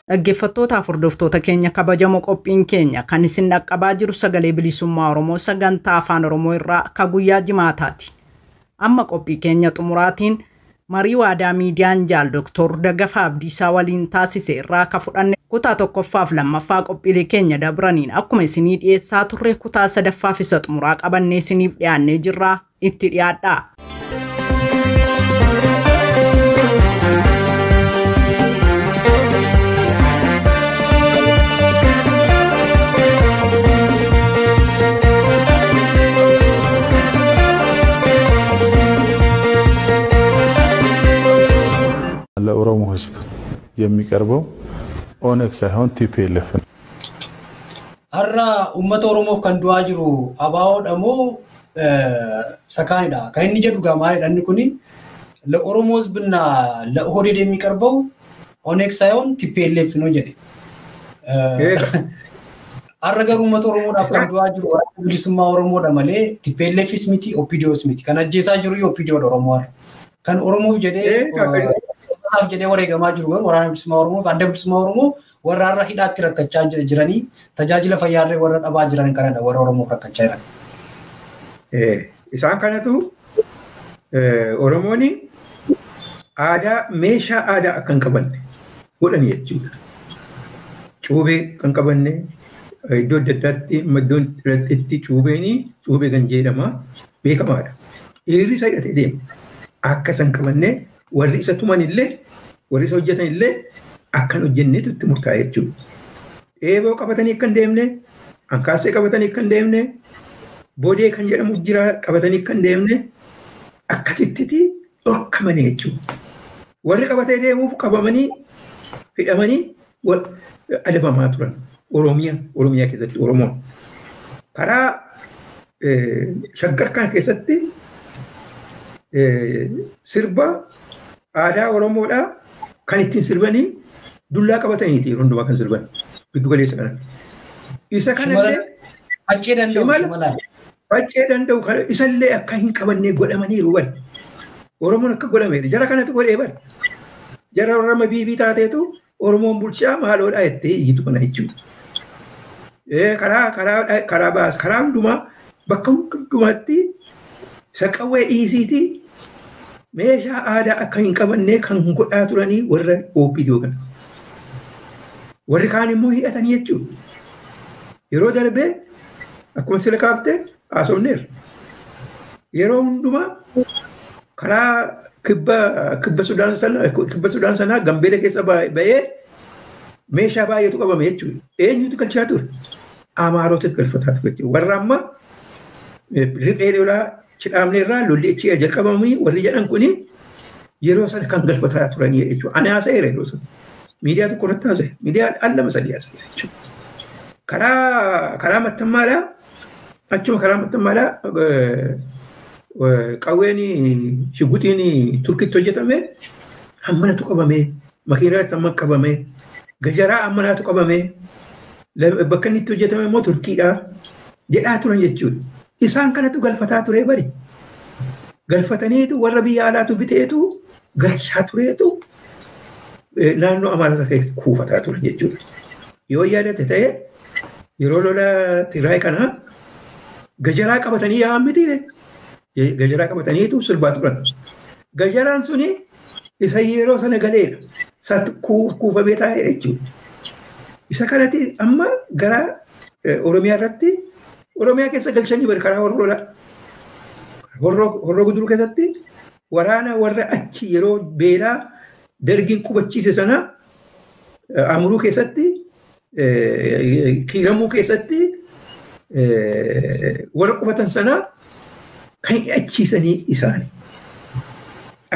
Dhaggeeffattootaaf hordoftoota keenya kabajamoo qophiin keenya kan isin dhaqqabaa jiru sagalee bilisummaa Oromoo sagantaa afaan Oromoo irraa akka guyyaa jimaataati. Amma qophii keenya xumuraatiin marii waadaa miidiyaan jaal Dooktor Dagafaa Abdiisaa waliin taasise irraa akka fudhanne kutaa tokkoffaaf lammaffaa qophiilee keenya dabraniin akkuma isinii dhiyeessaa turre kutaa sadaffaaf isa xumuraa qabannee isiniif dhiyaannee jirraa itti dhiyaadhaa. ለኦሮሞ ሕዝብ የሚቀርበው ኦነግ ሳይሆን ቲፒኤልኤፍ ነው። Har'a uummata Oromoof kan du'aa jiru ABOdha moo sakaanidha? Kan inni jedhu gaa maalidha inni kuni ለኦሮሞ ህዝብና ለኦህዴድ የሚቀርበው ኦነግ ሳይሆን ቲፒኤልኤፍ ነው jedhe. Har'a garuu uummata Oromoodhaaf kan du'aa jiru waraana bilisummaa Oromoodha malee TPLFis miti OPDOs miti. Kan ajjeesaa jiru OPDOdha Oromoo har'a. Kan Oromoof jedhee sabaaf jedhee wareegamaa jiru garuu waraana bilisummaa Oromoo fi adda bilisummaa Oromoo warra har'a hidhaatti rakkachaa jiranii tajaajila fayyaarree warra dhabaa jiran kanadha warra Oromoof rakkachaa jiran. Isaan kanatu Oromoon aadaa meeshaa aadaa akka hin qabanne godhan jechuudha. Cuubee kan qabanne iddoo adda addaatti iddoo irratti cuubeen cuubee kan jedhama beekamaadha. Dhiirri isa hidhatee deema. Akka isa hin qabanne warri isa tuman illee warri isa hojjetan illee akka hin hojjennetu itti murtaa'e jechuudha. Eeboo qabatanii akka hin deemne, ankaassee qabatanii akka hin deemne, bodee kan jedhamu jira qabatanii akka hin deemne akkasitti dhorkamanii jechuudha. Warri qabatee deemuuf qabamanii hidhamanii adabamaa turan. Oromiyaa keessatti Oromoon. Karaa Shaggar kan keessatti sirba aadaa Oromoodhaa kan ittiin sirbanii dullaa qabataniiti yeroo hundumaa kan sirban giddu galeessa kanatti. Isa kanallee Faccee danda'u faccee danda'u isallee akka hin qabannee godhamaniiru bari. Oromoon akka godhameera jara kanatu godhee bari. Jara Oromoo biibii taateetu Oromoon bulchaa maaloodhaa jettee iyyitu kana jechuudha. Karaa karaa karaa baas karaa hundumaa bakka hundumaatti saqawwee dhiisiitii meeshaa aadaa akka hin qabannee kan godhaa turanii warra OPDO kana. Warri kaan immoo hidhatanii jechuudha. Yeroo darbee akkuma sila kaaftee haasofneerra. Yeroo hundumaa karaa kibba Sudaan sanaa Gambeela keessa ba'ee meeshaa baay'eetu qabame jechuudha. Eenyutu galchaa ture? Amaarotatu galfataa ture jechuudha. Warra amma riphee lolaa cidhaamne irraa lolli achi jalqabamanii warri jedhan kuni yeroo sana kan galfataa turanii jechuudha. Ani haasa'eera yeroo sana. Miidiyaa tokko irratti haasa'e. Miidiyaa al lama sadii haasa'e jechuudha. Karaa mattammaadhaa achuma karaa mattammaadhaa qawween shiguxiin Turkitti hojjetame hammanatu qabame makiinaatti hamma qabame gajaraa hammanaatu qabame bakka inni itti hojjetame immoo Turkiidha jedhaa turan jechuudha. Isaan kanatu galfataa ture bari. Galfataniitu warra biyya alaatu biteetu galchaa tureetu naannoo Amaaraa keessa kuufataa ture jechuudha. Yoo yaadate ta'e yeroo lola Tigraay kanaa gajaraa qabatanii yaa'an mitiire. Gajaraa qabataniitu sirbaa turan. Gajaraan suni isa yeroo sana galeedha. Isaatti kuufamee taa'ee jechuudha. Isa kanatti amma gara Oromiyaa irratti Oromiyaa keessa galchanii bari karaa horroodha. Horroo guduruu keessatti waraana warra achi yeroo beelaa dargiin qubachiise sana Amuruu keessatti Kiiramuu keessatti warra qubatan sana kan hidhachiisanii isaani.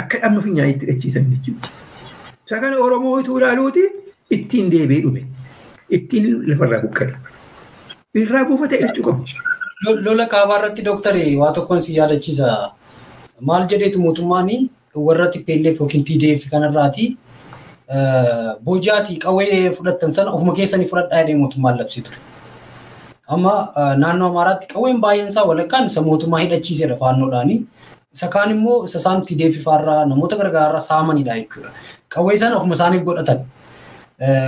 Akka amma finyaanitti hidhachiisan jechuudha. Isa kana Oromoo utuu ilaaluuti ittiin deebi'ee dhume. Ittiin lafarraa buqqa'e. Irraa buufate jechuu qabu. Lola kaabaa irratti dooktari waa tokkoon si yaadachiisa. Maal jedheetu mootummaan warra TPLF yookiin TDF kanarraati booji'aatii qawwee fudhattan sana ofuma keessanii fudhadhaa jedhee mootummaan labsee ture. Amma naannoo Amaaraatti qawween baay'een isaa walakkaan isa mootummaa hidhachiisedha faannoodhaani. Isa kaan immoo isa isaan TDF faarraa namoota garagaraa saamanidha jechuudha. Qawwee sana ofuma isaaniif godhatan.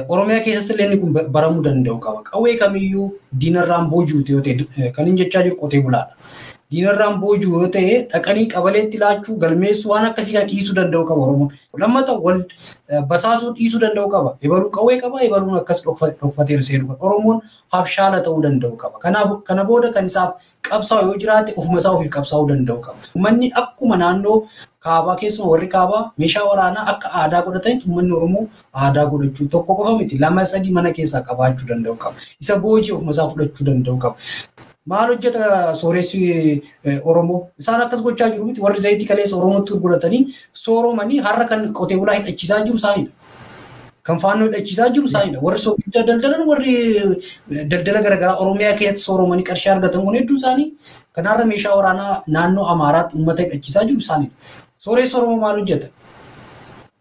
Oromiyaa keessatti illee inni kun baramuu danda'u qaba. Qawwee kamiyyuu diinarraan boojuuti yoo ta'e kan inni jechaa jiru qotee bulaadha. Diinarraan boojuu yoo ta'e dhaqanii qabaleetti laachuu galmeessuu waan akkasii kan dhiisuu danda'u qaba Oromoon. Lammata wal basaasuu dhiisuu danda'u qaba. Ebaluun qawwee qaba, ebaluun akkas dhokfateera seeruu qaba. Oromoon habshaala ta'uu danda'u qaba. Kana booda kan isaaf qabsaa'u yoo jiraate ofuma isaa ofiif qabsaa'uu danda'u qaba. Uummanni akkuma naannoo kaabaa keessumaa warri kaabaa meeshaa waraanaa akka aadaa godhatanitti uummanni Oromoo aadaa godhachuu tokko qofa miti 2 3 mana keessaa qabaachuu danda'u qaba. Isa boojii ofuma isaa fudhachuu danda'u qaba. Maal hojjeta sooressi Oromoo? Isaan akkas gochaa jiru miti warri zayitii kaleessa Oromootti gurguratanii sooromanii har'a kan qotee bulaa hidhachiisaa jiru isaanidha. Kan faannoo hidhachiisaa jiru isaanidha. Warri soogidda daldalan warri daldala garaagaraa Oromiyaa keessatti sooromanii qarshii argatan kun hedduun isaanii kan har'a meeshaa waraanaa naannoo Amaaraatti uummata hidhachiisaa jiru isaanidha. Sooressi Oromoo maal hojjeta?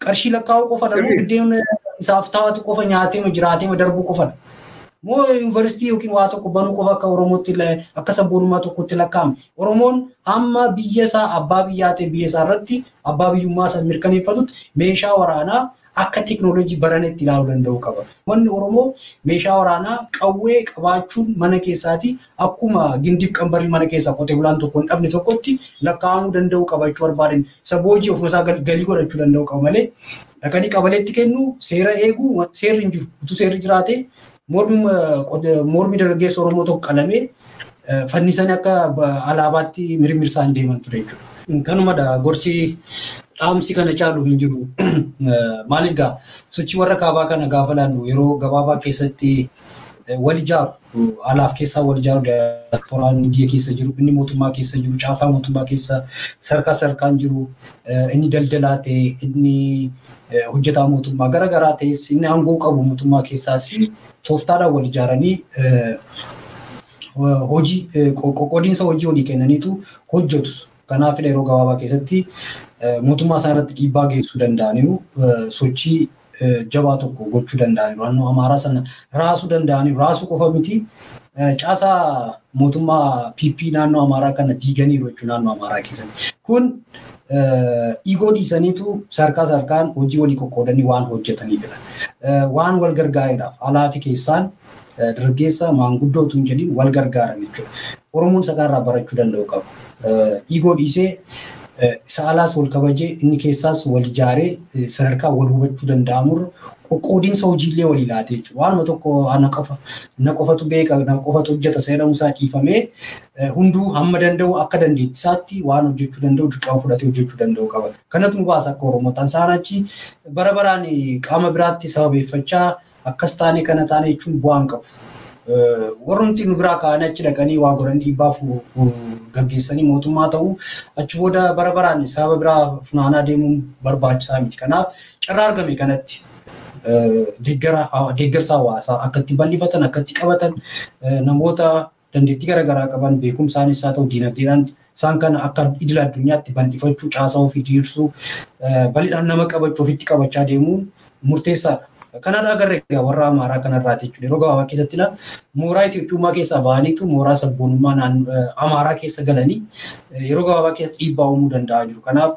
Qarshii lakkaa'uu qofa dha moo biddeen isaaf taa'atu qofa nyaatee jiraatee darbuu qofa dha. Moo yuunivarsiitii yookiin waa tokko banuu qofa akka Oromootti akka sabboonummaa tokkotti lakkaa'ame. Oromoon hamma biyya isaa abbaa biyyaa ta'e biyya isaa irratti abbaa biyyummaa isaa mirkaneeffatutti meeshaa waraanaa akka teekinooloojii baranetti ilaaluu danda'u qaba. Wanni Oromoo meeshaa waraanaa qawwee qabaachuun mana keessaati akkuma gindiif qambarri mana keessaa qotee bulaan tokko hin dhabne tokkotti lakkaa'amuu danda'u qaba jechuu barbaadan. Isa boojii ofuma isaa galii godhachuu danda'u qaba malee dhaqanii qabaleetti kennu seera eeguu seerri hin jiru. Utuu seerri jiraate mormi dargaggeessa Oromoo tokko qalamee fannisanii akka alaabaatti mirmirsaan deeman ture jechuudha. Kanumadha gorsi dhaamsi kana caalu hin jiru. Maaliif gaa sochii warra kaabaa kana gaafa laallu yeroo gabaabaa keessatti wal ijaaru alaaf keessaa wal ijaaru diyaaspooraan biyya keessa jiru inni mootummaa keessa jiru caasaa mootummaa keessa sarkaa sarkaan jiru inni daldalaa ta'e inni hojjetaa mootummaa garaagaraa ta'es inni aangoo qabu mootummaa keessaas tooftaadhaan wal ijaaranii hojii qoqqoodiinsa hojii walii kennaniitu hojjetu. Kanaaf yeroo gabaabaa keessatti mootummaa isaan irratti dhiibbaa geessisuu danda'aniiru sochii jabaa tokko gochuu danda'aniiru. Naannoo Amaaraa sana raasuu danda'aniiru. Raasuu qofa miti caasaa mootummaa PP naannoo Amaaraa kana diiganiiru jechuudha naannoo Amaaraa keessatti. Kun Igoo dhiisaniitu sarkaa sarkaan hojii walii qoqqoodanii waan hojjetaniifidha. Waan wal gargaaraniidhaaf alaa fi keessaan dargaggeessa maanguddoo utuu hin jedhin wal gargaaran jechuudha. Oromoon isa kanarraa barachuu danda'u qaba. Igoo dhiisee isa alaas wal kabajee inni keessaas wal ijaaree sadarkaa wal hubachuu danda'amurra qoqqoodiinsa hojiillee walii laatee jechuudha. Waanuma tokko na qofatu beeka na qofatu hojjeta jedhamu isaa dhiifamee hunduu hamma danda'u akka dandeettisaatti waan hojjechuu danda'u dirqama fudhatee hojjechuu danda'u qaba. Kanatu nu baasa akka Oromoo. Isaan achi bara baraan qaama biraatti sababeeffachaa akkas taane kana taane jechuun bu'aa hin qabu. Warrumti nu biraa ka'anii achi dhaqanii waa godhan dhiibbaaf gaggeessanii mootummaa ta'uu achi booda bara baraan sababa biraa funaanaa deemuun barbaachisaa miti. Kanaaf carraa argame kanatti deeggarsa hawaasaa akka itti bal'ifatan akka itti qabatan namoota dandeettii garaagaraa qaban beekumsaanis haa ta'u diinagdeedhaan isaan kana akka idil addunyaatti bal'ifachuu caasaa ofii diriirsuu bal'inaan nama qabachuu ofitti qabachaa deemuun murteessaadha. Kanadha agarre egaa warra Amaaraa kanarraati jechuudha. Yeroo gabaabaa keessatti mooraa Itoophiyummaa keessaa bahaniitu mooraa sabboonummaa Amaaraa keessa galanii yeroo gabaabaa keessatti dhiibbaa uumuu danda'aa jiru. Kanaaf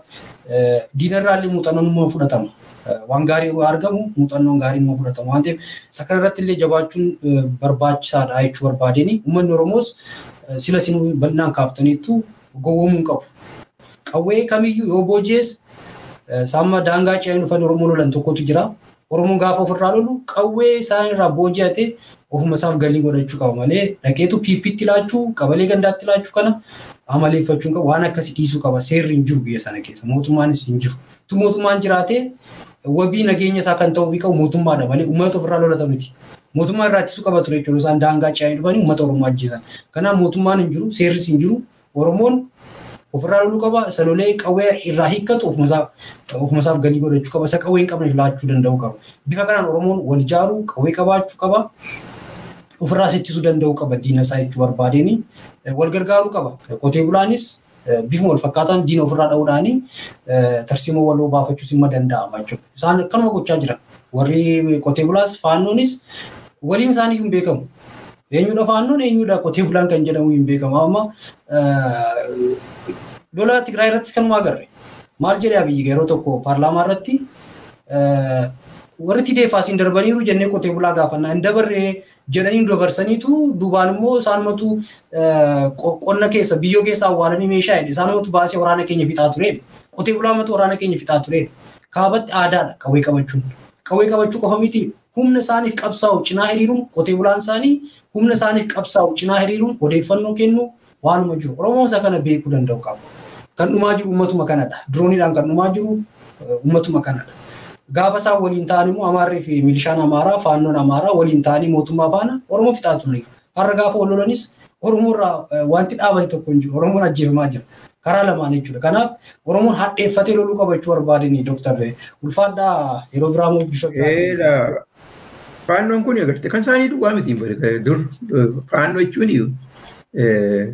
diinarraallee muuxannoon immoo fudhatama. Waan gaarii argamu muuxannoon gaariin immoo fudhatama waan ta'eef isa kanarratti illee jabaachuun barbaachisaadha jechuu barbaadeen uummanni Oromoos sila sinuu bal'inaan kaaftaniittu gowwoomuu hin qabu. Qawwee kamiyyuu yoo booji'es saamma daangaa ce'anii dhufan Oromoo lolan tokkotu jira. Oromoon gaafa ofirraa lolu qawwee isaan irraa booji'ate ofuma isaaf galii godhachuu qaba malee dhaqeetu PP'tti laachuu qabalee gandaatti laachuu kana amaleeffachuu qabu waan akkasii dhiisuu qaba. Seerri hin jiru biyya sana keessa mootummaanis hin jiru. Tu mootummaan jiraate wabii nageenya isaa kan ta'uu qabu mootummaadha malee uummata ofirraa lolata miti. Mootummaa irraa ittisuu qaba ture jechuudha isaan daangaa ce'anii dhufanii uummata Oromoo ajjeesan. Kanaaf mootummaan hin jiru seerris hin jiru Oromoon ofirraa loluu qaba isa lolee qawwee irraa hiikkatu ofuma isaaf galii godhachuu qaba isa qawwee hin qabneef laachuu danda'uu qaba. Bifa kanaan Oromoon wal ijaaruu qawwee qabaachuu qaba ofirraas ittisuu danda'uu qaba diina isaa jechuu barbaadeen wal gargaaruu qaba. Qotee bulaanis bifuma wal fakkaataan diina ofirraa dha'uudhaan tarsiimoo waloo baafachuus immoo danda'ama jechuudha. Isaan akkanuma gochaa jiran warri qotee bulaas faannoonis waliin isaanii hin beekamu. Eenyudha faannoon eenyudha qotee bulaan kan jedhamu hin beekamu. Amma lola Tigraay irrattis kanuma agarre. Maal jedhee Abiyyi yeroo tokko paarlaamaa irratti Warri TDF asiin darbaniiru jennee qotee bulaa gaafannaa hin dabarree jedhanii dabarsaniitu duubaan immoo isaanumatu qonna keessa biyyoo keessa awwaalanii meeshaa jedhe isaanumatu baasee waraana keenya fixaa turedha. Qotee bulaamatu waraana keenya fixaa turedha. Kaabatti aadaadha qawwee qabachuun. Qawwee qabachuu qofa miti humna isaaniif qabsaa'u cinaa hiriiruun qotee bulaan isaanii humna isaaniif qabsaa'u cinaa hiriiruun odeeffannoo kennu waanuma jiru. Oromoon isa kana beekuu danda'u qaba. Kan dhumaa jiru uummatuma kanadha. Dirooniidhaan kan dhumaa jiru uummatuma kanadha. Gaafa isaan waliin ta'an immoo Amaarrii fi milishaan Amaaraa, faannoon Amaaraa waliin ta'anii mootummaa faana Oromoo fixaa turaniiru. Har'a gaafa wal lolanis Oromoo irraa wanti dhaabate tokko hin jiru. Oromoon ajjeefamaa jira. Karaa lamaan jechuudha. Kanaaf Oromoon hadheeffatee loluu qabachuu barbaadanii Dooktar Ulfaadhaa yeroo biraa immoo bifa biraa. Faannoon kun agartee kan isaanii duwwaa miti dur faannoo jechuun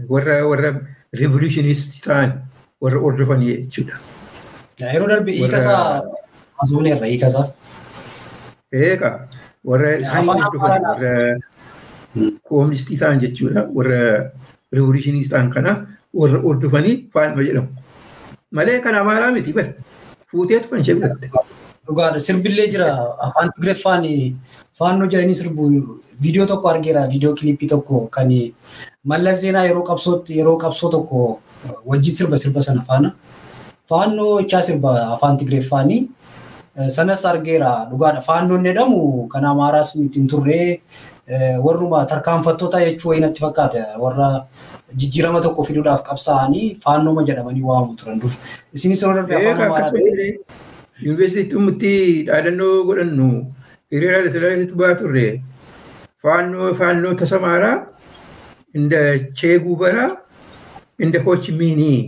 warra revolutionist ta'an warra hordofanii jechuudha. Yeroo darbe hiikasaa asuuneerra hiikasaa. Eegaa warra isaan hordofan warra kooministii ta'an jechuudha warra revolutionist ta'an kana warra hordofanii faannoo jedhamu. Malee kan Amaaraa miti bara fuuteetu kan ishee godhatte. Dhugaadha sirbillee jira afaan Tigreeffaan faannoo jedhanii sirbu viidiyoo tokko argeera viidiyoo kilippii tokko kan Mallas Zeenaa yeroo qabsootti yeroo qabsoo tokko wajjin sirba sirba sana faana faannoo jechaa sirba afaan Tigreeffaanii sanas argeera dhugaadha faannoon jedhamu kan Amaaraas miti hin turre warruma tarkaanfattoota jechuu wayii natti fakkaata warra jijjiirama tokko fiduudhaaf qabsaa'anii faannooma jedhamanii waamu turan dur. Isinis yeroo darbe afaan Amaaraa Yuunivarsiitii dhaadannoo godhannu hiriira Haayilasillaasiitti ba'aa turre faannoo faannoo tasamaaraa inda Cheeguu baraa inda Hoochi Miinii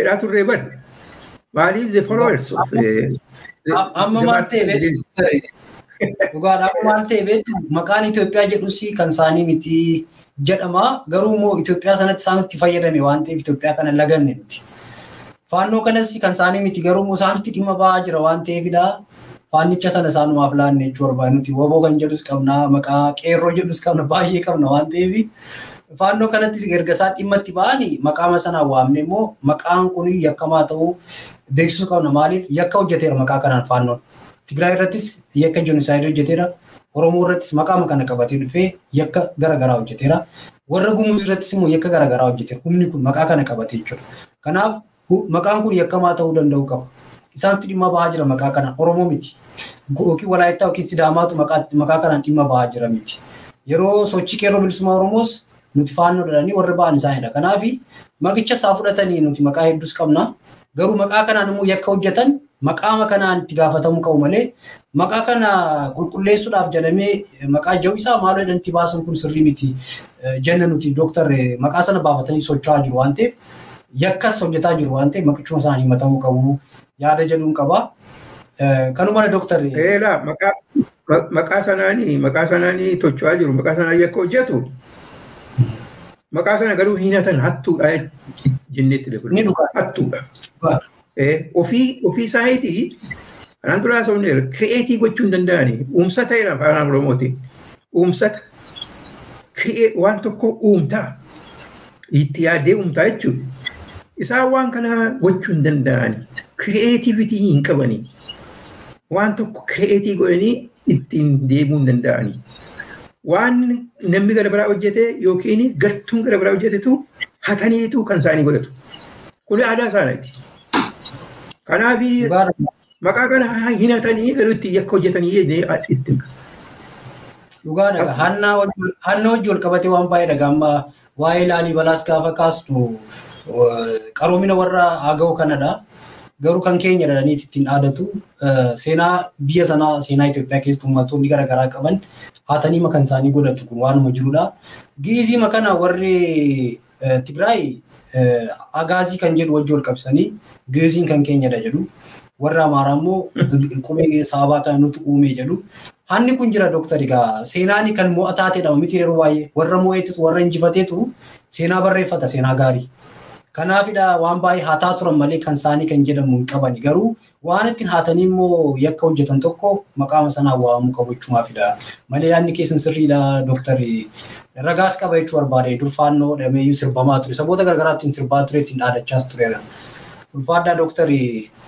jedhaa turre bar. Maaliif the followers of amma maal ta'e beektu dhugaadha amma maal ta'e beektu maqaan Itoophiyaa jedhus kan isaanii miti jedhama garuu immoo Itoophiyaa sanatti isaanitti fayyadame waan ta'eef Itoophiyaa kana laganne nuti. Faannoo kanas kan isaanii miti garuu immoo isaanitti dhimma ba'aa jira waan ta'eefidha. Faannicha sana isaanumaaf laanne jechuu barbaadu nuti woboo kan jedhus qabna maqaa qeerroo jedhus qabna baay'ee qabna waan ta'eef faannoo kanattis erga isaan dhimma itti ba'anii maqaama sanaan waamne immoo maqaan kun yakkamaa ta'uu beeksisuu qabna maaliif yakka hojjeteera maqaa kanaan faannoon. Tigraay irrattis yakka jenosaayidii hojjeteera. Oromoo irrattis maqaama kana qabatee dhufee yakka garaagaraa hojjeteera. Warra Gumuz irrattis immoo yakka garaagaraa hojjeteera. Humni kun maqaa kana qabatee jechuudha. Kanaaf maqaan kun yakkamaa ta'uu danda'u qaba. Isaanitti dhimma ba'aa jira maqaa kanaan Oromoo miti. Yookiin Walaayittaa yookiin Sidaamaatu maqaa kanaan dhimma ba'aa jira miti. Yeroo sochii qeerroo bilisummaa Oromoos nuti faannoo dhalanii warri ba'an isaanidha. Kanaaf maqicha isaa fudhatanii nuti maqaa hedduus qabna. Garuu maqaa kanaan immoo yakka hojjetan maqaama kanaan itti gaafatamuu qabu malee maqaa kana qulqulleessuudhaaf jedhamee maqaa jawwisaa maaloo jedhan itti baasan kun sirrii miti jenna nuti dooktar maqaa sana baafatanii socho'aa jiru waan ta'eef yakkas hojjetaa jiru waan ta'eef maqichuma isaanii himatamuu qabu yaada jedhuun qaba. Kanuma dooktar. Eelaa maqaa sanaanii tocho'aa jiru maqaa sanaan yakka hojjetu maqaa sana garuu hinatan hattuudha jenneetti dabalu. Hattuudha. Ofii isaaniitii kanaan dura haasofneera kireetii gochuu hin danda'ani. Uumsata jedhama afaan Oromooti. Uumsata waan tokko uumtaa itti yaadee uumtaa jechuudha. Isaan waan kana gochuu hin danda'ani. Kireetivitii hin qabani. Waan tokko kireetii godhanii ittiin deemuu hin danda'ani. Waan namni gara biraa hojjete yookiin gartuun gara biraa hojjetetu hataniitu kan isaanii godhatu. Kun aadaa isaaniiti. Kanaaf maqaa kana hin hatanii garuu itti yakka hojjetanii jennee itti. Dhugaadha. Hannaa wajjin wal qabatee waan baay'ee dhagaa amma waa'ee Laalibalaas gaafa kaastu qaroomina warra Agaw kanadha. Garuu kan keenya jedhanii ittiin dhaadatu seenaa biyya sanaa seenaa Itoophiyaa keessatti uummattoonni garaagaraa qaban haatanii makan isaanii godhatu kun waanuma jirudha. Giizii makana warri Tigraay Agaazii kan jedhu wajjin wal qabsanii Giiziin kan keenyadha jedhu. Warra Amaaraa immoo qubee saabaa kana nuti uume jedhu. Hanni kun jira dooktar egaa seenaan kan mo'ataa ta'edha miti yeroo baay'ee warra mo'eetu warra injifateetu seenaa barreeffata seenaa gaarii. Kanaafidha waan baay'ee hataa turan malee kan isaanii kan jedhamu hin qabani. Garuu waan ittiin haatanii immoo yakka hojjetan tokko maqaama sanaan waamamuu qabu jechuumaafidha. Malee yaadni keessan sirriidha dooktar. Ragaas qaba jechuu barbaade dur faannoo dhameeyyuu sirbamaa ture. Saboota garaagaraa ittiin sirbaa ture ittiin dhaadachaas tureera. Ulfaadhaa dooktar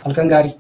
halkan gaarii.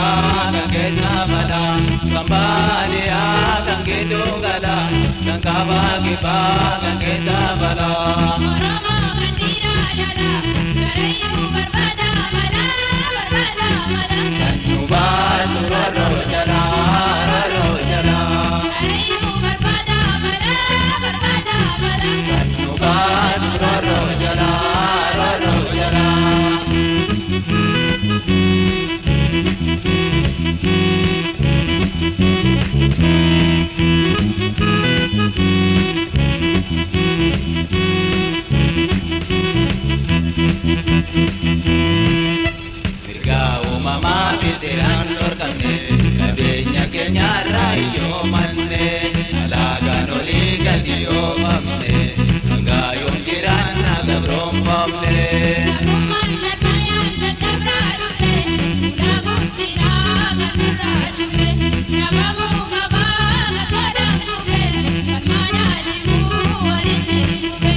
kibbaa kan keessa balaa kan baadiyyaa kan gidduu galaa kan kaabaa kibbaa kan keessa balaa. Oromoo kan dhiiraa dhalaa garayyuu barbaada malaa barbaada malaa. Kan nu baasu roorroo jalaa roorroo jalaa. Garayyuu barbaada malaa barbaada malaa. Kan nu baasu roorroo jalaa roorroo jalaa. Mirga uumamaa fi seeraan dhorkamne qabeenya keenyarraa hiyyoomanne alaagaan olii gadi yoomamne hangaa yoom jiraanna gabroonfamne. Gabrummaan lakkaayyaan dadhabraa dhufe ulaa guddinaa kan nurraa cufe dhabamuu qabaa kan soodaan kufe kan maanaa dhibuu walitti dhufe.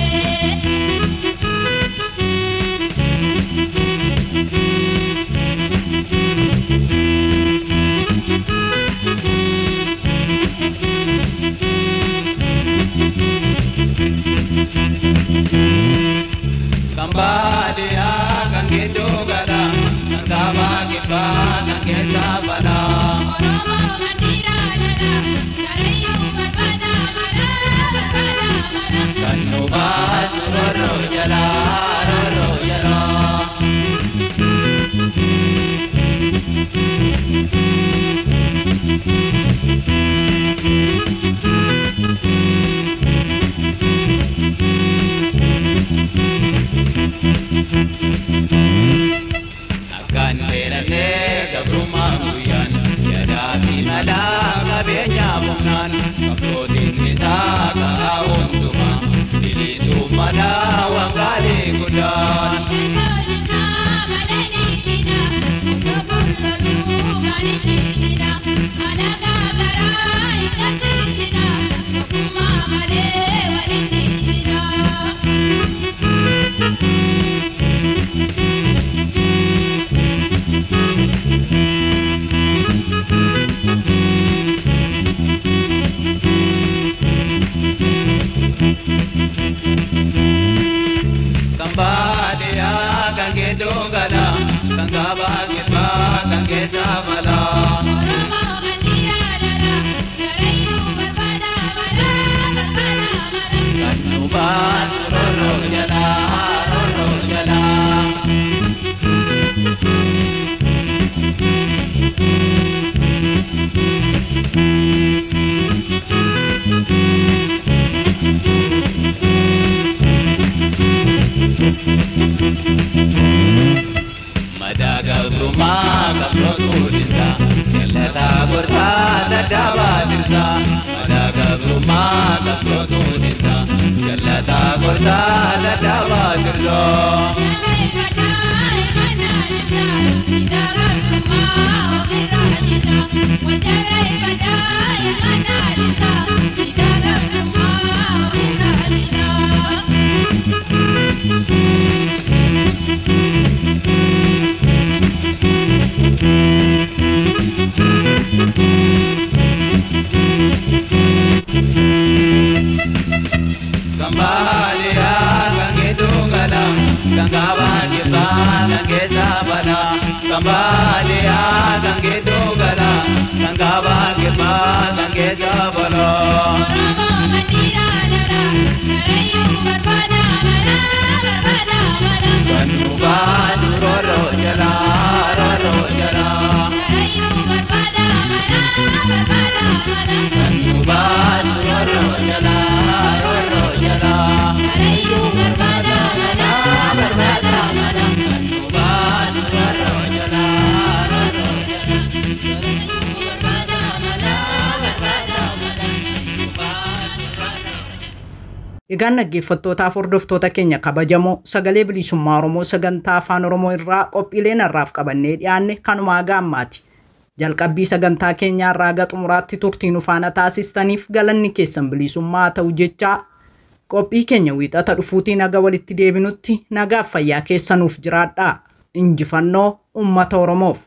Kan baadiyyaa kan gidduu galaa kan kaabaa kibbaa kan keessa balaa. Oromoo kan dhiiraa dhalaa garayyuu barbaada malaa barbaada malaa. Kan nu baasu roorroo jalaa roorroo jalaa. Akkaan dheerannee gabrummaa guyyaan yadaa fi malaa qabeenyaa humnaan qabsootiin isaa ka'aa hundumaa bilisuuf malaa waan gaarii guddaan. Dargaggoon malee ni hidha osoo loluu kan hin alagaa garaa hin dhabsiisina tokkummaa malee walitti hidha. Kan baadiyyaa kan gidduu galaa kan kaabaa kibbaa kan keessa balaa. Oromoo kan dhiiraa dhalaa garayyuu barbaada malaa barbaada malaa. Kan nu baasu roorroo jalaa roorroo jalaa. Madaa gabrummaa qabsootu dhirsa jallataa gorsaa dadhabaa dhirsa. Madaa gabrummaa qabsootu dhirsa jallataa gorsaa dadhabaa dhirsa. Damee fataa hirmaannaa dhirsa hidhaa gabrummaa ofirraa jisa. Wajjabee fataa hirmaannaa dhirsa hidhaa gabrummaa ofirraa jisa. Kan baadiyyaa kan gidduu galaa kan kaabaa kibbaa kan keessa balaa. Kan baadiyyaa kan gidduu galaa kan kaabaa kibbaa kan keessa balaa. Oromoo kan dhiiraa dhalaa garayyuu barbaada malaa barbaada malaa. Kan nu baasu roorroo jalaa roorroo jalaa. Garayyuu barbaada malaa barbaada malaa. Kan nu baasu roorroo jalaa roorroo jalaa. Garayyuu barbaada malaa barbaada malaa. Kan nu baasu roorroo jalaa roorroo jalaa. Garayyuu barbaada malaa barbaada malaa. Nu baasu roorroo jalaa. Egaan dhaggeeffattootaaf hordoftoota keenya kabajamoo sagalee bilisummaa Oromoo sagantaa afaan Oromoo irraa qophiileen har'aaf qabannee dhiyaanne kanumaa gaammaati. Jalqabbii sagantaa keenyaa irraa haga xumuraatti turtii nu faana taasistaniif galanni keessan bilisummaa ta'u jechaa qophii keenya wiixata dhufuutiin haga walitti deebinutti nagaaf fayyaa keessanuuf jiraadhaa. Injifannoo uummata Oromoof.